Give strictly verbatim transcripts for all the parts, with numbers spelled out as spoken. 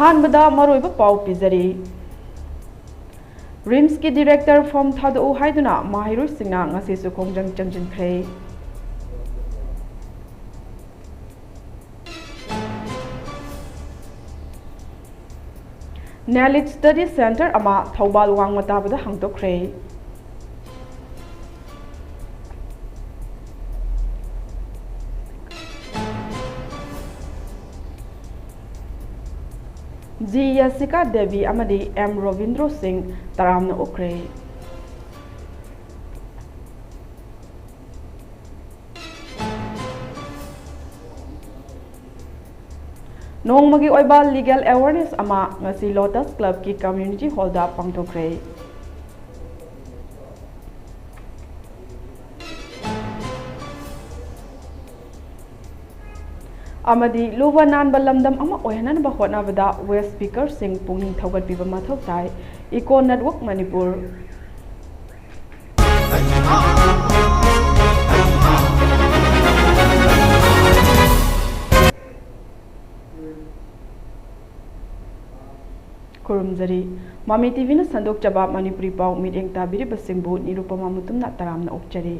ꯑꯍꯥꯟꯕꯗ ꯃꯔꯨꯑꯣꯏꯕ ꯄꯥꯎ ꯄꯤꯖꯔꯤ꯫ ꯔꯤꯝꯁꯀꯤ ꯗꯤꯔꯦꯛꯇꯔ ꯐꯝ ꯊꯥꯗꯣꯛꯎ ꯍꯥꯏꯗꯨꯅ ꯃꯍꯩꯔꯣꯏꯁꯤꯡꯅ ꯉꯁꯤꯁꯨ ꯈꯣꯡꯖꯪ ꯆꯪꯁꯤꯟꯈ꯭ꯔꯦ꯫ ꯅꯦꯂꯤꯠ ꯁ꯭ꯇꯗꯤ ꯁꯦꯟꯇꯔ ꯑꯃ ꯊꯧꯕꯥꯜ ꯋꯥꯡꯃ ꯇꯥꯕꯗ ꯍꯥꯡꯗꯣꯛꯈ꯭ꯔꯦ꯫ ꯖꯤ ꯌꯥꯁꯤꯀꯥ ꯗꯦꯕꯤ ꯑꯃꯗꯤ ꯑꯦꯝ ꯔꯣꯕꯤꯟꯗ꯭ꯔꯣ ꯁꯤꯡ ꯇꯔꯥꯝꯅ ꯑꯣꯛꯈ꯭ꯔꯦ꯫ ꯅꯣꯡꯃꯒꯤ ꯑꯣꯏꯕ ꯂꯤꯒꯦꯜ ꯑꯦꯋꯦꯔꯅꯦꯁ ꯑꯃ ꯉꯁꯤ ꯂꯣꯇꯁ ꯀ꯭ꯂꯕꯀꯤ ꯀꯝꯃ꯭ꯌꯨꯅꯤꯇꯤ ꯍꯣꯜꯗ ꯄꯥꯡꯊꯣꯛꯈ꯭ꯔꯦ꯫ ꯑꯃꯗꯤ ꯂꯨꯕ ꯅꯥꯟꯕ ꯂꯝꯗꯝ ꯑꯃ ꯑꯣꯏꯍꯟꯅꯕ ꯍꯣꯠꯅꯕꯗ ꯋꯦꯁ ꯁ꯭ꯄꯤꯀꯔꯁꯤꯡ ꯄꯨꯛꯅꯤꯡ ꯊꯧꯒꯠꯄꯤꯕ ꯃꯊꯧ ꯇꯥꯏ꯫ Eco network Manipur. ꯈꯨꯔꯨꯝꯖꯔꯤ꯫ ꯃꯃꯤ ꯇꯤꯚꯤꯅ ꯁꯟꯗꯣꯛꯆꯕ ꯃꯅꯤꯄꯨꯔꯤ ꯄꯥꯎ ꯃꯤꯠꯌꯦꯡ ꯇꯥꯕꯤꯔꯤꯕꯁꯤꯡꯕꯨ ꯅꯤꯔꯨꯄꯃ ꯃꯨꯇꯨꯝꯅ ꯇꯔꯥꯝꯅ ꯑꯣꯛꯆꯔꯤ꯫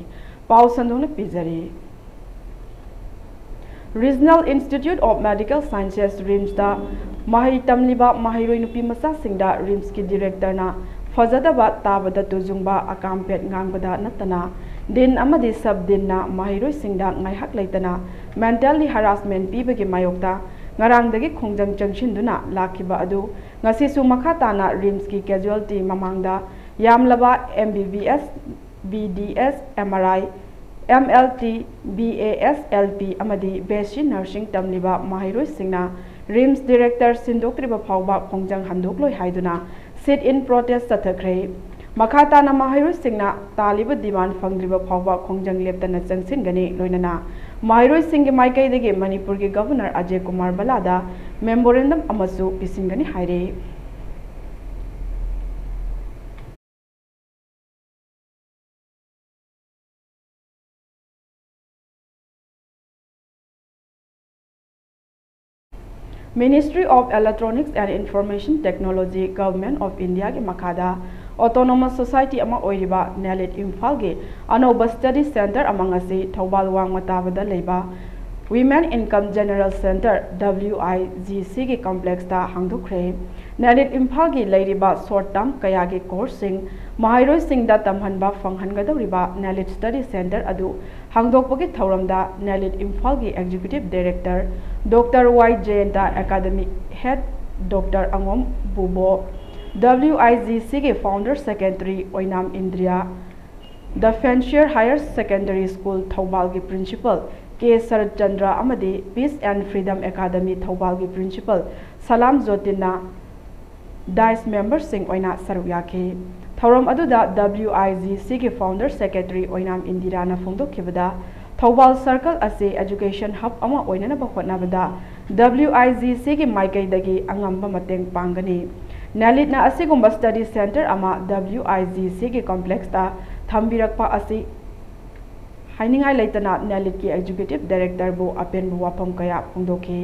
ꯄꯥꯎ ꯁꯟꯗꯣꯛꯅ ꯄꯤꯖꯔꯤ꯫ Regional Institute of Medical Sciences, ꯔꯤꯝꯁꯇ ꯃꯍꯩ ꯇꯝꯂꯤꯕ ꯃꯍꯩꯔꯣꯏ ꯅꯨꯄꯤ ꯃꯆꯥꯁꯤꯡꯗ ꯔꯤꯝꯁꯀꯤ ꯗꯤꯔꯦꯛꯇꯔꯅ ꯐꯖꯗꯕ, ꯇꯥꯕꯗ ꯇꯨꯖꯨꯡꯕ, ꯑꯀꯥꯝꯄꯦꯠ ꯉꯥꯡꯕꯗ ꯅꯠꯇꯅ ꯗꯤꯟ ꯑꯃꯗꯤ ꯁꯕ ꯗꯤꯟꯅ ꯃꯍꯩꯔꯣꯏꯁꯤꯡꯗ ꯉꯥꯏꯍꯥꯛ ꯂꯩꯇꯅ ꯃꯦꯟꯇꯦꯜꯂꯤ ꯍꯔꯥꯁꯃꯦꯟ ꯄꯤꯕꯒꯤ ꯃꯥꯌꯣꯛꯇ ꯉꯔꯥꯡꯗꯒꯤ ꯈꯣꯡꯖꯪ ꯆꯪꯁꯤꯟꯗꯨꯅ ꯂꯥꯛꯈꯤꯕ ꯑꯗꯨ ꯉꯁꯤꯁꯨ ꯃꯈꯥ ꯇꯥꯅ ꯔꯤꯝꯁꯀꯤ ꯀꯦꯖꯨꯋꯦꯜꯇꯤ ꯃꯃꯥꯡꯗ ꯌꯥꯝꯂꯕ M B B S, B D S, M R I, M L T, B A S L P ꯑꯃꯗꯤ ꯕꯦꯁꯤ ꯅꯔꯁꯤꯡ ꯇꯝꯂꯤꯕ ꯃꯍꯩꯔꯣꯏꯁꯤꯡꯅ ꯔꯤꯝꯁ ꯗꯤꯔꯦꯛꯇꯔ ꯁꯤꯟꯗꯣꯛꯇ꯭ꯔꯤꯕ ꯐꯥꯎꯕ ꯈꯣꯡꯖꯪ ꯍꯟꯗꯣꯛꯂꯣꯏ ꯍꯥꯏꯗꯨꯅ ꯁꯤꯠ ꯏꯟ ꯄ꯭ꯔꯣꯇꯦꯁ ꯆꯠꯊꯈ꯭ꯔꯦ꯫ ꯃꯈꯥ ꯇꯥꯅ ꯃꯍꯩꯔꯣꯏꯁꯤꯡꯅ ꯇꯥꯜꯂꯤꯕ ꯗꯤꯃꯥꯟ ꯐꯪꯗ꯭ꯔꯤꯕ ꯐꯥꯎꯕ ꯈꯣꯡꯖꯪ ꯂꯦꯞꯇꯅ ꯆꯪꯁꯤꯟꯒꯅꯤ꯫ ꯂꯣꯏꯅꯅ ꯃꯍꯩꯔꯣꯏꯁꯤꯡꯒꯤ ꯃꯥꯏꯀꯩꯗꯒꯤ ꯃꯅꯤꯄꯨꯔꯒꯤ ꯒꯚꯔꯅꯔ ꯑꯖꯌ ꯀꯨꯃꯥꯔ ꯚꯜꯂꯥꯗ ꯃꯦꯃꯣꯔꯦꯟꯗꯝ ꯑꯃꯁꯨ ꯄꯤꯁꯤꯟꯒꯅꯤ ꯍꯥꯏꯔꯤ꯫ Ministry of Electronics and Information Technology, Government of Indiaꯒꯤ ꯃꯈꯥꯗ autonomous society ꯑꯃ ꯑꯣꯏꯔꯤꯕ ꯅꯦꯂꯤꯠ ꯏꯝꯐꯥꯜꯒꯤ ꯑꯅꯧꯕ study centre ꯑꯃ ꯉꯁꯤ ꯊꯧꯕꯥꯜ ꯋꯥꯡꯃ ꯇꯥꯕꯗ ꯂꯩꯕ Women Income General Centre, W I G Cꯒꯤ complexꯇ ꯍꯥꯡꯗꯣꯛꯈ꯭ꯔꯦ꯫ ꯅꯦꯂꯤꯠ ꯏꯝꯐꯥꯜꯒꯤ ꯂꯩꯔꯤꯕ short term ꯀꯌꯥꯒꯤ courseꯁꯤꯡ ꯃꯍꯩꯔꯣꯏꯁꯤꯡꯗ ꯇꯝꯍꯟꯕ ꯐꯪꯍꯟꯒꯗꯧꯔꯤꯕ ꯅꯦꯂꯤꯠ study centre ꯑꯗꯨ ꯍꯥꯡꯗꯣꯛꯄꯒꯤ ꯊꯧꯔꯝꯗ ꯅꯦꯂꯤꯠ ꯏꯝꯐꯥꯜꯒꯤ Executive Director Doctor Y Jayanta, Academic Head Doctor ꯑꯉꯣꯝ ꯕꯨꯕꯣ, W I G Cꯒꯤ Founder Secretary Oinam ꯏꯟꯗ꯭ꯔꯤꯌꯥ, The Fancier Higher Secondary School ꯊꯧꯕꯥꯜꯒꯤ Principal K ꯁꯔꯠ ꯆꯟꯗ꯭ꯔ ꯑꯃꯗꯤ Peace and Freedom Academy ꯊꯧꯕꯥꯜꯒꯤ Principal Salam ꯖꯣꯇꯤꯟꯅ dais memberꯁꯤꯡ ꯑꯣꯏꯅ ꯁꯔꯨꯛ ꯌꯥꯈꯤ꯫ ꯊꯧꯔꯝ ꯑꯗꯨꯗ W I G Cꯒꯤ Founder Secretary Oinam ꯏꯟꯗꯤꯔꯥꯅ ꯐꯣꯡꯗꯣꯛꯈꯤꯕꯗ, Thoubal circle ꯑꯁꯤ education hub ꯑꯃ ꯑꯣꯏꯅꯅꯕ ꯍꯣꯠꯅꯕꯗ W I G Cꯒꯤ ꯃꯥꯏꯀꯩꯗꯒꯤ ꯑꯉꯝꯕ ꯃꯇꯦꯡ ꯄꯥꯡꯒꯅꯤ꯫ ꯅꯦꯂꯤꯠꯅ ꯑꯁꯤꯒꯨꯝꯕ study centre ꯑꯃ W I G Cꯒꯤ complexꯇ ꯊꯝꯕꯤꯔꯛꯄ ꯑꯁꯤ ꯍꯥꯏꯅꯤꯡꯉꯥꯏ ꯂꯩꯇꯅ ꯅꯦꯂꯤꯠꯀꯤ Executive Directorꯕꯨ ꯑꯄꯦꯟꯕ ꯋꯥꯐꯝ ꯀꯌꯥ ꯐꯣꯡꯗꯣꯛꯈꯤ꯫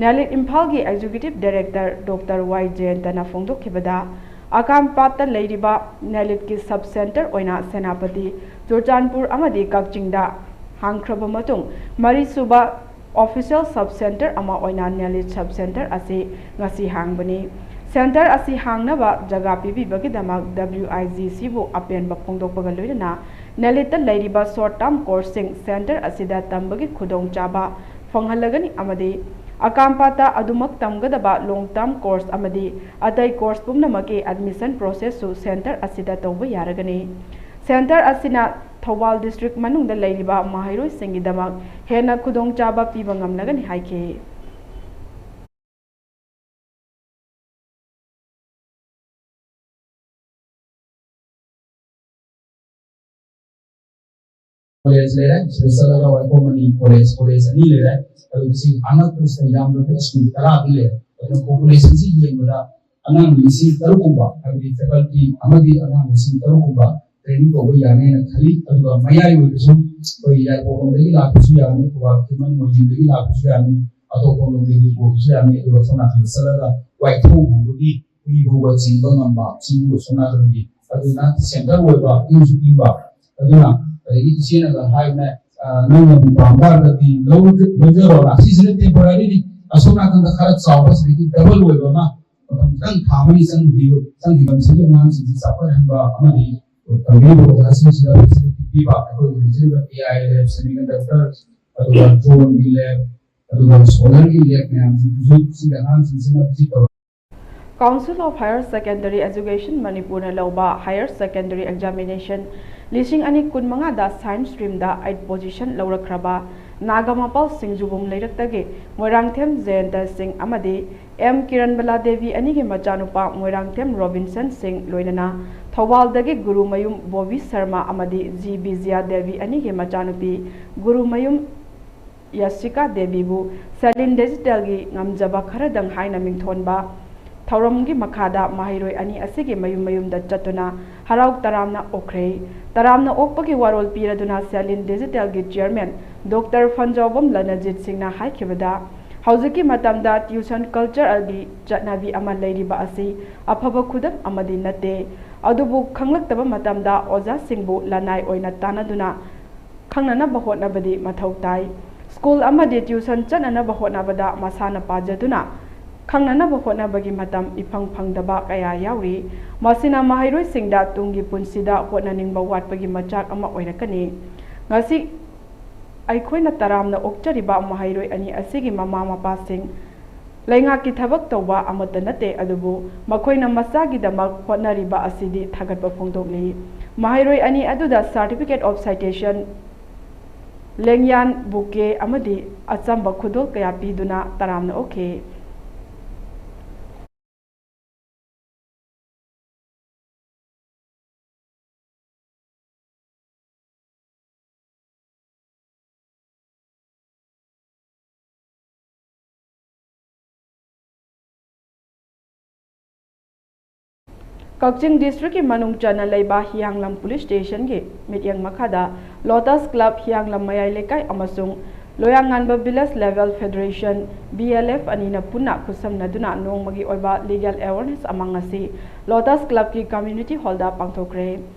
ꯅꯦꯂꯤꯠ ꯏꯝꯐꯥꯜꯒꯤ Executive Director Doctor Y ꯖꯌꯟꯇꯅ ꯐꯣꯡꯗꯣꯛꯈꯤꯕꯗ, ꯑꯀꯥꯝꯄꯥꯠꯇ ꯂꯩꯔꯤꯕ ꯅꯦꯂꯤꯠꯀꯤ sub centre ꯑꯣꯏꯅ ꯁꯦꯅꯥꯄꯇꯤ, ꯆꯨꯔꯆꯥꯟꯄꯨꯔ ꯑꯃꯗꯤ ꯀꯛꯆꯤꯡꯗ ꯍꯥꯡꯈ꯭ꯔꯕ ꯃꯇꯨꯡ, ꯃꯔꯤꯁꯨꯕ official sub centre ꯑꯃ ꯑꯣꯏꯅ ꯅꯦꯂꯤꯠ sub centre ꯑꯁꯤ ꯉꯁꯤ ꯍꯥꯡꯕꯅꯤ꯫ Centre ꯑꯁꯤ ꯍꯥꯡꯅꯕ ꯖꯒꯥ ꯄꯤꯕꯤꯕꯒꯤꯗꯃꯛ W I G Cꯕꯨ ꯑꯄꯦꯟꯕ ꯐꯣꯡꯗꯣꯛꯄꯒ ꯂꯣꯏꯅꯅ, ꯅꯦꯂꯤꯠꯇ ꯂꯩꯔꯤꯕ short term courseꯁꯤꯡ centre ꯑꯁꯤꯗ ꯇꯝꯕꯒꯤ ꯈꯨꯗꯣꯡꯆꯥꯕ ꯐꯪꯍꯜꯂꯒꯅꯤ ꯑꯃꯗꯤ ꯑꯀꯥꯝꯄꯥꯠꯇ ꯑꯗꯨꯃꯛ ꯇꯝꯒꯗꯕ long term course ꯑꯃꯗꯤ ꯑꯇꯩ course ꯄꯨꯝꯅꯃꯛꯀꯤ admission processꯁꯨ centre ꯑꯁꯤꯗ ꯇꯧꯕ ꯌꯥꯔꯒꯅꯤ꯫ Centre ꯑꯁꯤꯅ ꯊꯧꯕꯥꯜ district ꯃꯅꯨꯡꯗ ꯂꯩꯔꯤꯕ ꯃꯍꯩꯔꯣꯏꯁꯤꯡꯒꯤꯗꯃꯛ ꯍꯦꯟꯅ ꯈꯨꯗꯣꯡꯆꯥꯕ ꯄꯤꯕ ꯉꯝꯂꯒꯅꯤ ꯍꯥꯏꯈꯤ꯫ College ꯂꯩꯔꯦ, ꯁꯤꯗ ꯆꯠꯂꯒ ꯋꯥꯏꯈꯣꯝ ꯃꯅꯤ college, college ꯑꯅꯤ ꯂꯩꯔꯦ꯫ ꯑꯗꯨꯒ ꯁꯤ ꯑꯉꯛꯄꯁꯤꯗ ꯌꯥꯝꯗ꯭ꯔꯕꯗ school ꯇꯔꯥꯗꯤ ꯂꯩꯔꯦ꯫ ꯑꯗꯨꯅ populationꯁꯤ ꯌꯦꯡꯕꯗ ꯑꯉꯥꯡ ꯂꯤꯁꯤꯡ ꯇꯔꯨꯛ ꯀꯨꯝꯕ, ꯍꯥꯏꯕꯗꯤ faculty ꯑꯃꯗꯤ ꯑꯉꯥꯡ ꯂꯤꯁꯤꯡ ꯇꯔꯨꯛ ꯀꯨꯝꯕ training ꯇꯧꯕ ꯌꯥꯅꯤ ꯍꯥꯏꯅ ꯈꯜꯂꯤ꯫ ꯑꯗꯨꯒ ꯃꯌꯥꯏ ꯑꯣꯏꯕꯁꯨ ꯑꯩꯈꯣꯏ ꯌꯥꯏꯔꯤꯄꯣꯛꯂꯣꯝꯗꯒꯤ ꯂꯥꯛꯄꯁꯨ ꯌꯥꯅꯤ, ꯈꯨꯕꯥꯛ ꯈꯦꯃꯟ ꯃꯣꯏꯖꯤꯡꯗꯒꯤ ꯂꯥꯛꯄꯁꯨ ꯌꯥꯅꯤ꯫ ꯑꯇꯣꯞꯄ ꯂꯣꯝꯗꯒꯤ ꯄꯨꯕꯁꯨ ꯌꯥꯅꯤ꯫ ꯑꯗꯨꯒ ꯁꯣꯝ ꯅꯥꯀꯟꯗ ꯆꯠꯂꯒ ꯋꯥꯏꯊꯧ ꯐꯥꯎꯕꯒꯤ ꯎꯔꯤꯕꯨꯕ ꯆꯤꯡꯕ ꯉꯝꯕ ꯆꯤꯡꯕꯨ ꯁꯣꯝ ꯅꯥꯀꯟꯒꯤ, ꯑꯗꯨꯅ ꯁꯦꯟꯇꯔ ꯑꯣꯏꯕ ꯏꯪꯁꯨ ꯏꯪꯕ꯫ ꯑꯗꯨꯅ ꯑꯗꯒꯤ ꯏꯆꯦꯅꯒ ꯍꯥꯏꯕꯅ, ꯑ, ꯅꯪꯅ ꯄꯥꯝ ꯇꯥꯔꯒꯗꯤ ꯂꯧ-, ꯂꯧꯖꯔꯣꯅ꯫ ꯁꯤꯁꯤꯅ temporary ꯅꯤ꯫ ꯑꯁꯣꯝ ꯅꯥꯀꯟꯗ ꯈꯔ ꯆꯥꯎꯕ, ꯁꯤꯗꯒꯤ double ꯑꯣꯏꯕ ꯑꯃ ꯃꯇꯝ ꯈꯤꯇꯪ ꯊꯥ ꯑꯃꯅꯤ ꯆꯪꯈꯤꯕ, ꯆꯪꯈꯤꯕ ꯃꯁꯤꯒꯤ ꯑꯉꯥꯡꯁꯤꯡꯁꯤ ꯆꯥꯎꯈꯠꯍꯟꯕ ꯑꯃꯗꯤ ꯇꯝꯕꯤꯔꯤꯕ ꯑꯣꯖꯥꯁꯤꯡꯁꯤꯗ facility ꯄꯤꯕ, ꯑꯩꯈꯣꯏꯒꯤ ꯂꯩꯖꯔꯤꯕ AI lab, semiconductor, ꯑꯗꯨꯒ drone ꯒꯤ lab, ꯑꯗꯨꯒ solar ꯒꯤ lab ꯃꯌꯥꯝꯁꯤꯡꯗꯨꯁꯨ ꯁꯤꯒꯤ ꯑꯉꯥꯡꯁꯤꯡꯁꯤꯅ visit ꯇꯧꯔꯒ Council of Higher Secondary Education ꯃꯅꯤꯄꯨꯔꯅ ꯂꯧꯕ Higher Secondary Examination ꯂꯤꯁꯤꯡ ꯑꯅꯤ ꯀꯨꯟꯃꯉꯥꯗ Science stream ꯗ eight position ꯂꯧꯔꯛꯈ꯭ꯔꯕ ꯅꯥꯒꯥꯃꯄꯥꯜ ꯁꯤꯡꯖꯨꯕꯨꯝ ꯂꯩꯔꯛꯇꯒꯤ ꯃꯣꯏꯔꯥꯡꯊꯦꯝ ꯖꯌꯟꯇ ꯁꯤꯡ ꯑꯃꯗꯤ ꯑꯦꯝ ꯀꯤꯔꯟꯕꯂꯥ ꯗꯦꯕꯤ ꯑꯅꯤꯒꯤ ꯃꯆꯥꯅꯨꯄꯥ ꯃꯣꯏꯔꯥꯡꯊꯦꯝ ꯔꯣꯕꯤꯟꯁꯟ ꯁꯤꯡ, ꯂꯣꯏꯅꯅ ꯊꯧꯕꯥꯜꯗꯒꯤ ꯒꯨꯔꯨꯃꯌꯨꯝ ꯕꯣꯕꯤ ꯁꯔꯃ ꯑꯃꯗꯤ ꯖꯤ ꯕꯤꯖꯌꯥ ꯗꯦꯕꯤ ꯑꯅꯤꯒꯤ ꯃꯆꯥꯅꯨꯄꯤ ꯒꯨꯔꯨꯃꯌꯨꯝ ꯌꯥꯁꯤꯀꯥ ꯗꯦꯕꯤꯕꯨ ꯁꯦꯂꯤꯟ ꯗꯤꯖꯤꯇꯦꯜꯒꯤ ꯉꯝꯖꯕ ꯈꯔꯗꯪ ꯍꯥꯏꯅ ꯃꯤꯡꯊꯣꯟꯕ ꯊꯧꯔꯝꯒꯤ ꯃꯈꯥꯗ ꯃꯍꯩꯔꯣꯏ ꯑꯅꯤ ꯑꯁꯤꯒꯤ ꯃꯌꯨꯝ ꯃꯌꯨꯝꯗ ꯆꯠꯇꯨꯅ ꯍꯔꯥꯎ ꯇꯔꯥꯝꯅ ꯑꯣꯛꯈ꯭ꯔꯦ꯫ ꯇꯔꯥꯝꯅ ꯑꯣꯛꯄꯒꯤ ꯋꯥꯔꯣꯜ ꯄꯤꯔꯗꯨꯅ ꯁꯦꯂꯤꯟ ꯗꯤꯖꯤꯇꯦꯜꯒꯤ chairman ꯗꯣꯛꯇꯔ ꯐꯟꯖꯥꯎꯕꯝ ꯂꯅꯖꯤꯠ ꯁꯤꯡꯅ ꯍꯥꯏꯈꯤꯕꯗ, ꯍꯧꯖꯤꯛꯀꯤ ꯃꯇꯝꯗ tuition culture ꯒꯤ ꯆꯠꯅꯕꯤ ꯑꯃ ꯂꯩꯔꯤꯕ ꯑꯁꯤ ꯑꯐꯕ ꯈꯨꯗꯝ ꯑꯃꯗꯤ ꯅꯠꯇꯦ꯫ ꯑꯗꯨꯕꯨ ꯈꯪꯂꯛꯇꯕ ꯃꯇꯝꯗ ꯑꯣꯖꯥꯁꯤꯡꯕꯨ ꯂꯅꯥꯏ ꯑꯣꯏꯅ ꯇꯥꯟꯅꯗꯨꯅ ꯈꯪꯅꯅꯕ ꯍꯣꯠꯅꯕꯗꯤ ꯃꯊꯧ ꯇꯥꯏ꯫ ꯁ꯭ꯀꯨꯜ ꯑꯃꯗꯤ tuition ꯆꯠꯅꯅꯕ ꯍꯣꯠꯅꯕꯗ ꯃꯁꯥꯅ ꯄꯥꯖꯗꯨꯅ ꯈꯪꯅꯅꯕ ꯍꯣꯠꯅꯕꯒꯤ ꯃꯇꯝ ꯏꯐꯪ ꯐꯪꯗꯕ ꯀꯌꯥ ꯌꯥꯎꯔꯤ꯫ ꯃꯁꯤꯅ ꯃꯍꯩꯔꯣꯏꯁꯤꯡꯗ ꯇꯨꯡꯒꯤ ꯄꯨꯟꯁꯤꯗ ꯍꯣꯠꯅꯅꯤꯡꯕ ꯋꯥꯠꯄꯒꯤ ꯃꯆꯥꯛ ꯑꯃ ꯑꯣꯏꯔꯛꯀꯅꯤ꯫ ꯉꯁꯤ ꯑꯩꯈꯣꯏꯅ ꯇꯔꯥꯝꯅ ꯑꯣꯛꯆꯔꯤꯕ ꯃꯍꯩꯔꯣꯏ ꯑꯅꯤ ꯑꯁꯤꯒꯤ ꯃꯃꯥ ꯃꯄꯥꯁꯤꯡ ꯂꯩꯉꯥꯛꯀꯤ ꯊꯕꯛ ꯇꯧꯕ ꯑꯃꯠꯇ ꯅꯠꯇꯦ, ꯑꯗꯨꯕꯨ ꯃꯈꯣꯏꯅ ꯃꯆꯥꯒꯤꯗꯃꯛ ꯍꯣꯠꯅꯔꯤꯕ ꯑꯁꯤꯗꯤ ꯊꯥꯒꯠꯄ ꯐꯣꯡꯗꯣꯛꯂꯤ꯫ ꯃꯍꯩꯔꯣꯏ ꯑꯅꯤ ꯑꯗꯨꯗ Certificate of Citation, ꯂꯦꯡꯌꯥꯟ, bouquet ꯑꯃꯗꯤ ꯑꯆꯝꯕ ꯈꯨꯗꯣꯜ ꯀꯌꯥ ꯄꯤꯗꯨꯅ ꯇꯔꯥꯝꯅ ꯑꯣꯛꯈꯤ꯫ ꯀꯛꯆꯤꯡ district ꯀꯤ ꯃꯅꯨꯡ ꯆꯟꯅ ꯂꯩꯕ ꯍꯤꯌꯥꯡꯂꯝ police station ꯒꯤ ꯃꯤꯠꯌꯦꯡ ꯃꯈꯥꯗ Lotus Club ꯍꯤꯌꯥꯡꯂꯝ ꯃꯌꯥꯏ ꯂꯩꯀꯥꯏ ꯑꯃꯁꯨꯡ ꯂꯣꯌꯥꯉꯥꯟꯕ Village Level Federation, B L F ꯑꯅꯤꯅ ꯄꯨꯟꯅ ꯈꯨꯠꯁꯝꯅꯗꯨꯅ ꯅꯣꯡꯃꯒꯤ ꯑꯣꯏꯕ legal awareness ꯑꯃ ꯉꯁꯤ Lotus Clubꯀꯤ community hallꯗ ꯄꯥꯡꯊꯣꯛꯈ꯭ꯔꯦ꯫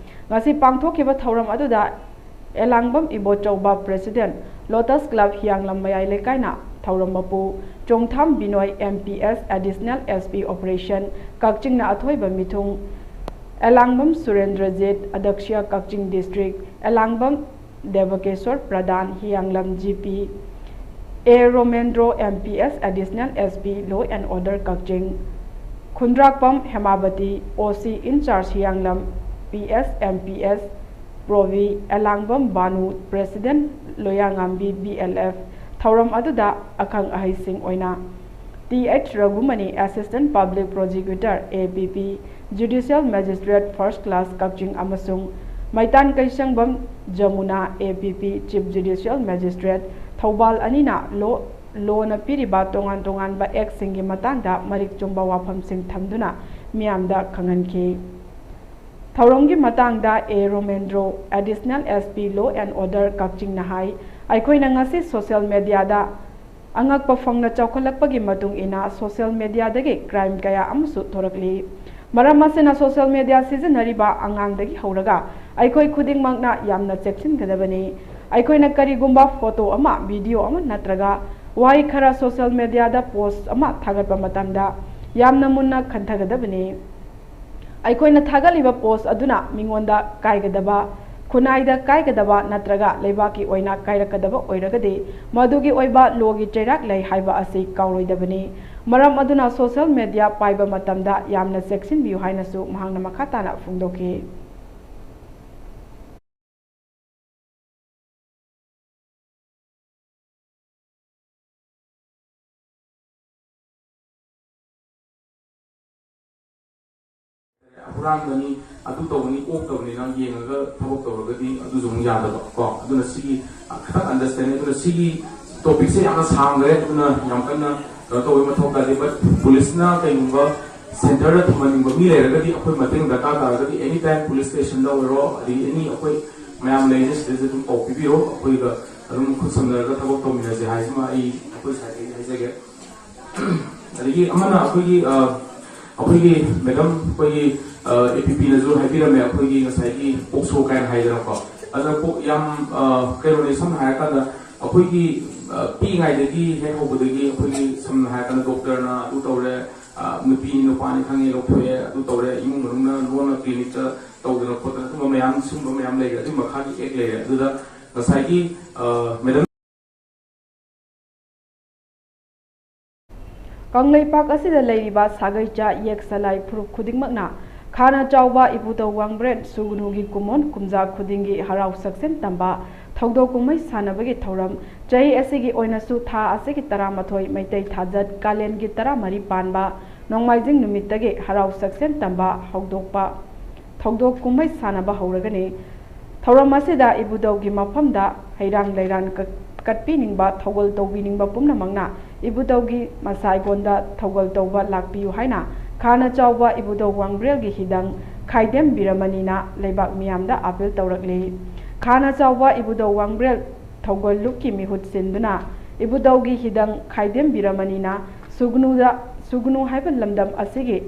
ꯉꯁꯤ ꯄꯥꯡꯊꯣꯛꯈꯤꯕ ꯊꯧꯔꯝ ꯑꯗꯨꯗ ꯑꯦꯂꯥꯡꯕꯝ ꯏꯕꯣꯆꯧꯕ President, Lotus Club ꯍꯤꯌꯥꯡꯂꯝ ꯃꯌꯥꯏ ꯂꯩꯀꯥꯏꯅ ꯊꯧꯔꯝ ꯃꯄꯨ, ꯆꯣꯡꯊꯥꯝ ꯕꯤꯅꯣꯏ M P S Additional S P Operation, ꯀꯛꯆꯤꯡꯅ ꯑꯊꯣꯏꯕ ꯃꯤꯊꯨꯡ, ꯑꯦꯂꯥꯡꯕꯝ ꯁꯨꯔꯦꯟꯗ꯭ꯔꯖꯤꯠ, ꯑꯗꯛꯁꯤꯌꯥ ꯀꯛꯆꯤꯡ District, Elangbam ꯗꯦꯕꯀꯦꯁꯣꯔ Pradhan, ꯍꯤꯌꯥꯡꯂꯝ G P, A ꯔꯣꯃꯦꯟꯗ꯭ꯔꯣ, M P S Additional S P Law and Order Kakching, Khundrakpam ꯍꯦꯃꯥꯕꯇꯤ, O C in charge ꯍꯤꯌꯥꯡꯂꯝ, P S M P S ꯄ꯭ꯔꯣꯕꯤ, Elangbam Banu, President ꯂꯣꯌꯥꯉꯥꯝꯕꯤ B L F, ꯊꯧꯔꯝ ꯑꯗꯨꯗ ꯑꯈꯪ ꯑꯍꯩꯁꯤꯡ ꯑꯣꯏꯅ T H Raghumani, Assistant Public Prosecutor, A P P, Judicial Magistrate First Class ꯀꯛꯆꯤꯡ ꯑꯃꯁꯨꯡ ꯃꯩꯇꯥꯟ ꯀꯩꯁꯪꯕꯝ Yamuna, A P P, Chief Judicial Magistrate Thoubal ꯑꯅꯤꯅ ꯂꯣ, ꯂꯣꯅ ꯄꯤꯔꯤꯕ ꯇꯣꯉꯥꯟ ꯇꯣꯉꯥꯟꯕ actꯁꯤꯡꯒꯤ ꯃꯇꯥꯡꯗ ꯃꯔꯤꯛ ꯆꯨꯝꯕ ꯋꯥꯐꯝꯁꯤꯡ ꯊꯝꯗꯨꯅ ꯃꯤꯌꯥꯝꯗ ꯈꯪꯍꯟꯈꯤ꯫ ꯊꯧꯔꯝꯒꯤ ꯃꯇꯥꯡꯗ A ꯔꯣꯃꯦꯟꯗ꯭ꯔꯣ, Additional S P Law and Order ꯀꯛꯆꯤꯡꯅ ꯍꯥꯏ, ꯑꯩꯈꯣꯏꯅ ꯉꯁꯤ social mediaꯗ ꯑꯉꯛꯄ ꯐꯪꯅ ꯆꯥꯎꯈꯠꯂꯛꯄꯒꯤ ꯃꯇꯨꯡ ꯏꯟꯅ social mediaꯗꯒꯤ crime ꯀꯌꯥ ꯑꯃꯁꯨ ꯊꯣꯔꯛꯂꯤ꯫ ꯃꯔꯝ ꯑꯁꯤꯅ social media ꯁꯤꯖꯤꯟꯅꯔꯤꯕ ꯑꯉꯥꯡꯗꯒꯤ ꯍꯧꯔꯒ ꯑꯩꯈꯣꯏ ꯈꯨꯗꯤꯡꯃꯛꯅ ꯌꯥꯝꯅ ꯆꯦꯛꯁꯤꯟꯒꯗꯕꯅꯤ꯫ ꯑꯩꯈꯣꯏꯅ ꯀꯔꯤꯒꯨꯝꯕ photo ꯑꯃ, video ꯑꯃ ꯅꯠꯇ꯭ꯔꯒ ꯋꯥꯍꯩ ꯈꯔ social mediaꯗ post ꯑꯃ ꯊꯥꯒꯠꯄ ꯃꯇꯝꯗ ꯌꯥꯝꯅ ꯃꯨꯟꯅ ꯈꯟꯊꯒꯗꯕꯅꯤ꯫ ꯑꯩꯈꯣꯏꯅ ꯊꯥꯒꯠꯂꯤꯕ post ꯑꯗꯨꯅ ꯃꯤꯉꯣꯟꯗ ꯀꯥꯏꯒꯗꯕ, ꯈꯨꯟꯅꯥꯏꯗ ꯀꯥꯏꯒꯗꯕ ꯅꯠꯇ꯭ꯔꯒ ꯂꯩꯕꯥꯛꯀꯤ ꯑꯣꯏꯅ ꯀꯥꯏꯔꯛꯀꯗꯕ ꯑꯣꯏꯔꯒꯗꯤ ꯃꯗꯨꯒꯤ ꯑꯣꯏꯕ lawꯒꯤ ꯆꯩꯔꯥꯛ ꯂꯩ ꯍꯥꯏꯕ ꯑꯁꯤ ꯀꯥꯎꯔꯣꯏꯗꯕꯅꯤ꯫ ꯃꯔꯝ ꯑꯗꯨꯅ social media ꯄꯥꯏꯕ ꯃꯇꯝꯗ ꯌꯥꯝꯅ ꯆꯦꯛꯁꯤꯟꯕꯤꯌꯨ ꯍꯥꯏꯅꯁꯨ ꯃꯍꯥꯛꯅ ꯃꯈꯥ ꯇꯥꯅ ꯐꯣꯡꯗꯣꯛꯈꯤ꯫ ꯍꯨꯔꯥꯟꯕꯅꯤ, ꯑꯗꯨ ꯇꯧꯕꯅꯤ, ꯑꯣꯛ ꯇꯧꯕꯅꯤ, ꯅꯪ ꯌꯦꯡꯉꯒ ꯊꯕꯛ ꯇꯧꯔꯒꯗꯤ ꯑꯗꯨꯁꯨ ꯑꯃꯨꯛ ꯌꯥꯗꯕ ꯀꯣ꯫ ꯑꯗꯨꯅ ꯁꯤꯒꯤ, ꯑ, ꯈꯤꯇꯪ understanding, ꯑꯗꯨꯅ ꯁꯤꯒꯤ topicꯁꯦ ꯌꯥꯝꯅ ꯁꯥꯡꯈ꯭ꯔꯦ, ꯑꯗꯨꯅ ꯌꯥꯝ ꯀꯟꯅ ꯀꯩꯅꯣ ꯇꯧꯕꯒꯤ ꯃꯊꯧ ꯇꯥꯗꯦ꯫ But ꯄꯨꯂꯤꯁꯅ ꯀꯩꯒꯨꯝꯕ centreꯗ ꯊꯝꯍꯟꯅꯤꯡꯕ ꯃꯤ ꯂꯩꯔꯒꯗꯤ, ꯑꯩꯈꯣꯏ ꯃꯇꯦꯡ ꯗꯔꯀꯥꯔ ꯇꯥꯔꯒꯗꯤ, any time police stationꯗ ꯑꯣꯏꯔꯣ, ꯑꯗꯒꯤ any ꯑꯩꯈꯣꯏ ꯃꯌꯥꯝ ꯂꯩꯔꯤꯁꯦ ꯁꯤꯗꯩꯁꯤꯗ ꯑꯗꯨꯝ ꯄꯥꯎ ꯄꯤꯕꯤꯔꯣ꯫ ꯑꯩꯈꯣꯏꯒ ꯑꯗꯨꯝ ꯈꯨꯠ ꯁꯝꯅꯔꯒ ꯊꯕꯛ ꯇꯧꯃꯤꯟꯅꯁꯦ ꯍꯥꯏꯁꯤꯃ ꯑꯩ ꯑꯩꯈꯣꯏ ꯁꯥꯏꯗꯒꯤ ꯍꯥꯏꯖꯒꯦ꯫ ꯑꯗꯒꯤ ꯑꯃꯅ ꯑꯩꯈꯣꯏꯒꯤ ꯑ, ꯑꯩꯈꯣꯏꯒꯤ ꯃꯦꯗꯝ ꯑꯩꯈꯣꯏꯒꯤ ꯑꯦ ꯄꯤ ꯄꯤꯅꯁꯨ ꯍꯥꯏꯕꯤꯔꯝꯃꯦ, ꯑꯩꯈꯣꯏꯒꯤ ꯉꯁꯥꯏꯒꯤ ꯄꯣꯛꯁꯣ ꯀꯥꯏꯅ ꯍꯥꯏꯗꯅꯀꯣ꯫ ꯑꯗ ꯄꯣꯛ ꯌꯥꯝ ꯑ, ꯀꯩꯅꯣꯅꯤ, ꯁꯝꯅ ꯍꯥꯏꯔꯀꯥꯟꯗ ꯑꯩꯈꯣꯏꯒꯤ ꯑ, ꯄꯤꯛꯏꯉꯩꯗꯒꯤ ꯍꯦꯛ ꯍꯧꯕꯗꯒꯤ ꯑꯩꯈꯣꯏꯒꯤ ꯁꯝꯅ ꯍꯥꯏꯔꯀꯥꯟꯗ ꯗꯣꯛꯇꯔꯅ ꯑꯗꯨ ꯇꯧꯔꯦ, ꯑ, ꯅꯨꯄꯤꯅꯤ ꯅꯨꯄꯥꯅꯤ ꯈꯪꯉꯦ ꯂꯧꯊꯣꯛꯑꯦ, ꯑꯗꯨ ꯇꯧꯔꯦ, ꯏꯃꯨꯡ ꯃꯅꯨꯡꯅ ꯂꯣꯟꯅ ꯀ꯭ꯂꯤꯅꯤꯛꯇ ꯇꯧꯗꯅ ꯈꯣꯠꯇꯅ ꯑꯗꯨꯝꯕ ꯃꯌꯥꯝ, ꯁꯤꯒꯨꯝꯕ ꯃꯌꯥꯝ ꯂꯩꯔꯦ꯫ ꯑꯗꯨꯒꯤ ꯃꯈꯥꯒꯤ ꯑꯦꯛ ꯂꯩꯔꯦ꯫ ꯑꯗꯨꯗ ꯉꯁꯥꯏꯒꯤ ꯑ, ꯃꯦꯗꯝ ꯀꯪꯂꯩꯄꯥꯛ ꯑꯁꯤꯗ ꯂꯩꯔꯤꯕ ꯁꯥꯒꯩꯆꯥ ꯌꯦꯛ ꯁꯂꯥꯏ ꯐꯨꯔꯨꯞ ꯈꯨꯗꯤꯡꯃꯛꯅ ꯈꯥꯅ ꯆꯥꯎꯕ ꯏꯕꯨꯙꯧ ꯋꯥꯡꯕ꯭ꯔꯦꯟ ꯁꯨꯒꯅꯨꯒꯤ ꯀꯨꯝꯑꯣꯟ ꯀꯨꯝꯖꯥ ꯈꯨꯗꯤꯡꯒꯤ ꯍꯔꯥꯎ ꯁꯛꯁꯦꯟ ꯇꯝꯕ ꯊꯧꯗꯣꯛ ꯀꯨꯝꯍꯩ ꯁꯥꯟꯅꯕꯒꯤ ꯊꯧꯔꯝ ꯆꯍꯤ ꯑꯁꯤꯒꯤ ꯑꯣꯏꯅꯁꯨ ꯊꯥ ꯑꯁꯤꯒꯤ ꯇꯔꯥꯃꯥꯊꯣꯏ ꯃꯩꯇꯩ ꯊꯥꯖꯠ ꯀꯥꯂꯦꯟꯒꯤ ꯇꯔꯥꯃꯔꯤ ꯄꯥꯟꯕ ꯅꯣꯡꯃꯥꯏꯖꯤꯡ ꯅꯨꯃꯤꯠꯇꯒꯤ ꯍꯔꯥꯎ ꯁꯛꯁꯦꯟ ꯇꯝꯕ ꯍꯧꯗꯣꯛꯄ ꯊꯧꯗꯣꯛ ꯀꯨꯝꯍꯩ ꯁꯥꯟꯅꯕ ꯍꯧꯔꯒꯅꯤ꯫ ꯊꯧꯔꯝ ꯑꯁꯤꯗ ꯏꯕꯨꯙꯧꯒꯤ ꯃꯐꯝꯗ ꯍꯩꯔꯥꯡ ꯂꯩꯔꯥꯡ ꯀꯠ-, ꯀꯠꯄꯤꯅꯤꯡꯕ, ꯊꯧꯒꯜ ꯇꯧꯕꯤꯅꯤꯡꯕ ꯄꯨꯝꯅꯃꯛꯅ ꯏꯕꯨꯙꯧꯒꯤ ꯃꯁꯥꯏꯒꯣꯟꯗ ꯊꯧꯒꯜ ꯇꯧꯕ ꯂꯥꯛꯄꯤꯌꯨ ꯍꯥꯏꯅ ꯈꯥꯅ ꯆꯥꯎꯕ ꯏꯕꯨꯙꯧ ꯋꯥꯡꯕ꯭ꯔꯦꯜꯒꯤ ꯍꯤꯗꯪ ꯈꯥꯏꯗꯦꯝ ꯕꯤꯔꯃꯅꯤꯅ ꯂꯩꯕꯥꯛ ꯃꯤꯌꯥꯝꯗ ꯑꯥꯄꯤꯜ ꯇꯧꯔꯛꯂꯤ꯫ ꯈꯥꯅ ꯆꯥꯎꯕ ꯏꯕꯨꯙꯧ ꯋꯥꯡꯕ꯭ꯔꯦꯜ ꯊꯧꯒꯜ ꯂꯨꯞꯀꯤ ꯃꯤꯍꯨꯠ ꯁꯤꯟꯗꯨꯅ ꯏꯕꯨꯙꯧꯒꯤ ꯍꯤꯗꯪ ꯈꯥꯏꯗꯦꯝ ꯕꯤꯔꯃꯅꯤꯅ ꯁꯨꯒꯅꯨꯗ, ꯁꯨꯒꯅꯨ ꯍꯥꯏꯕ ꯂꯝꯗꯝ ꯑꯁꯤꯒꯤ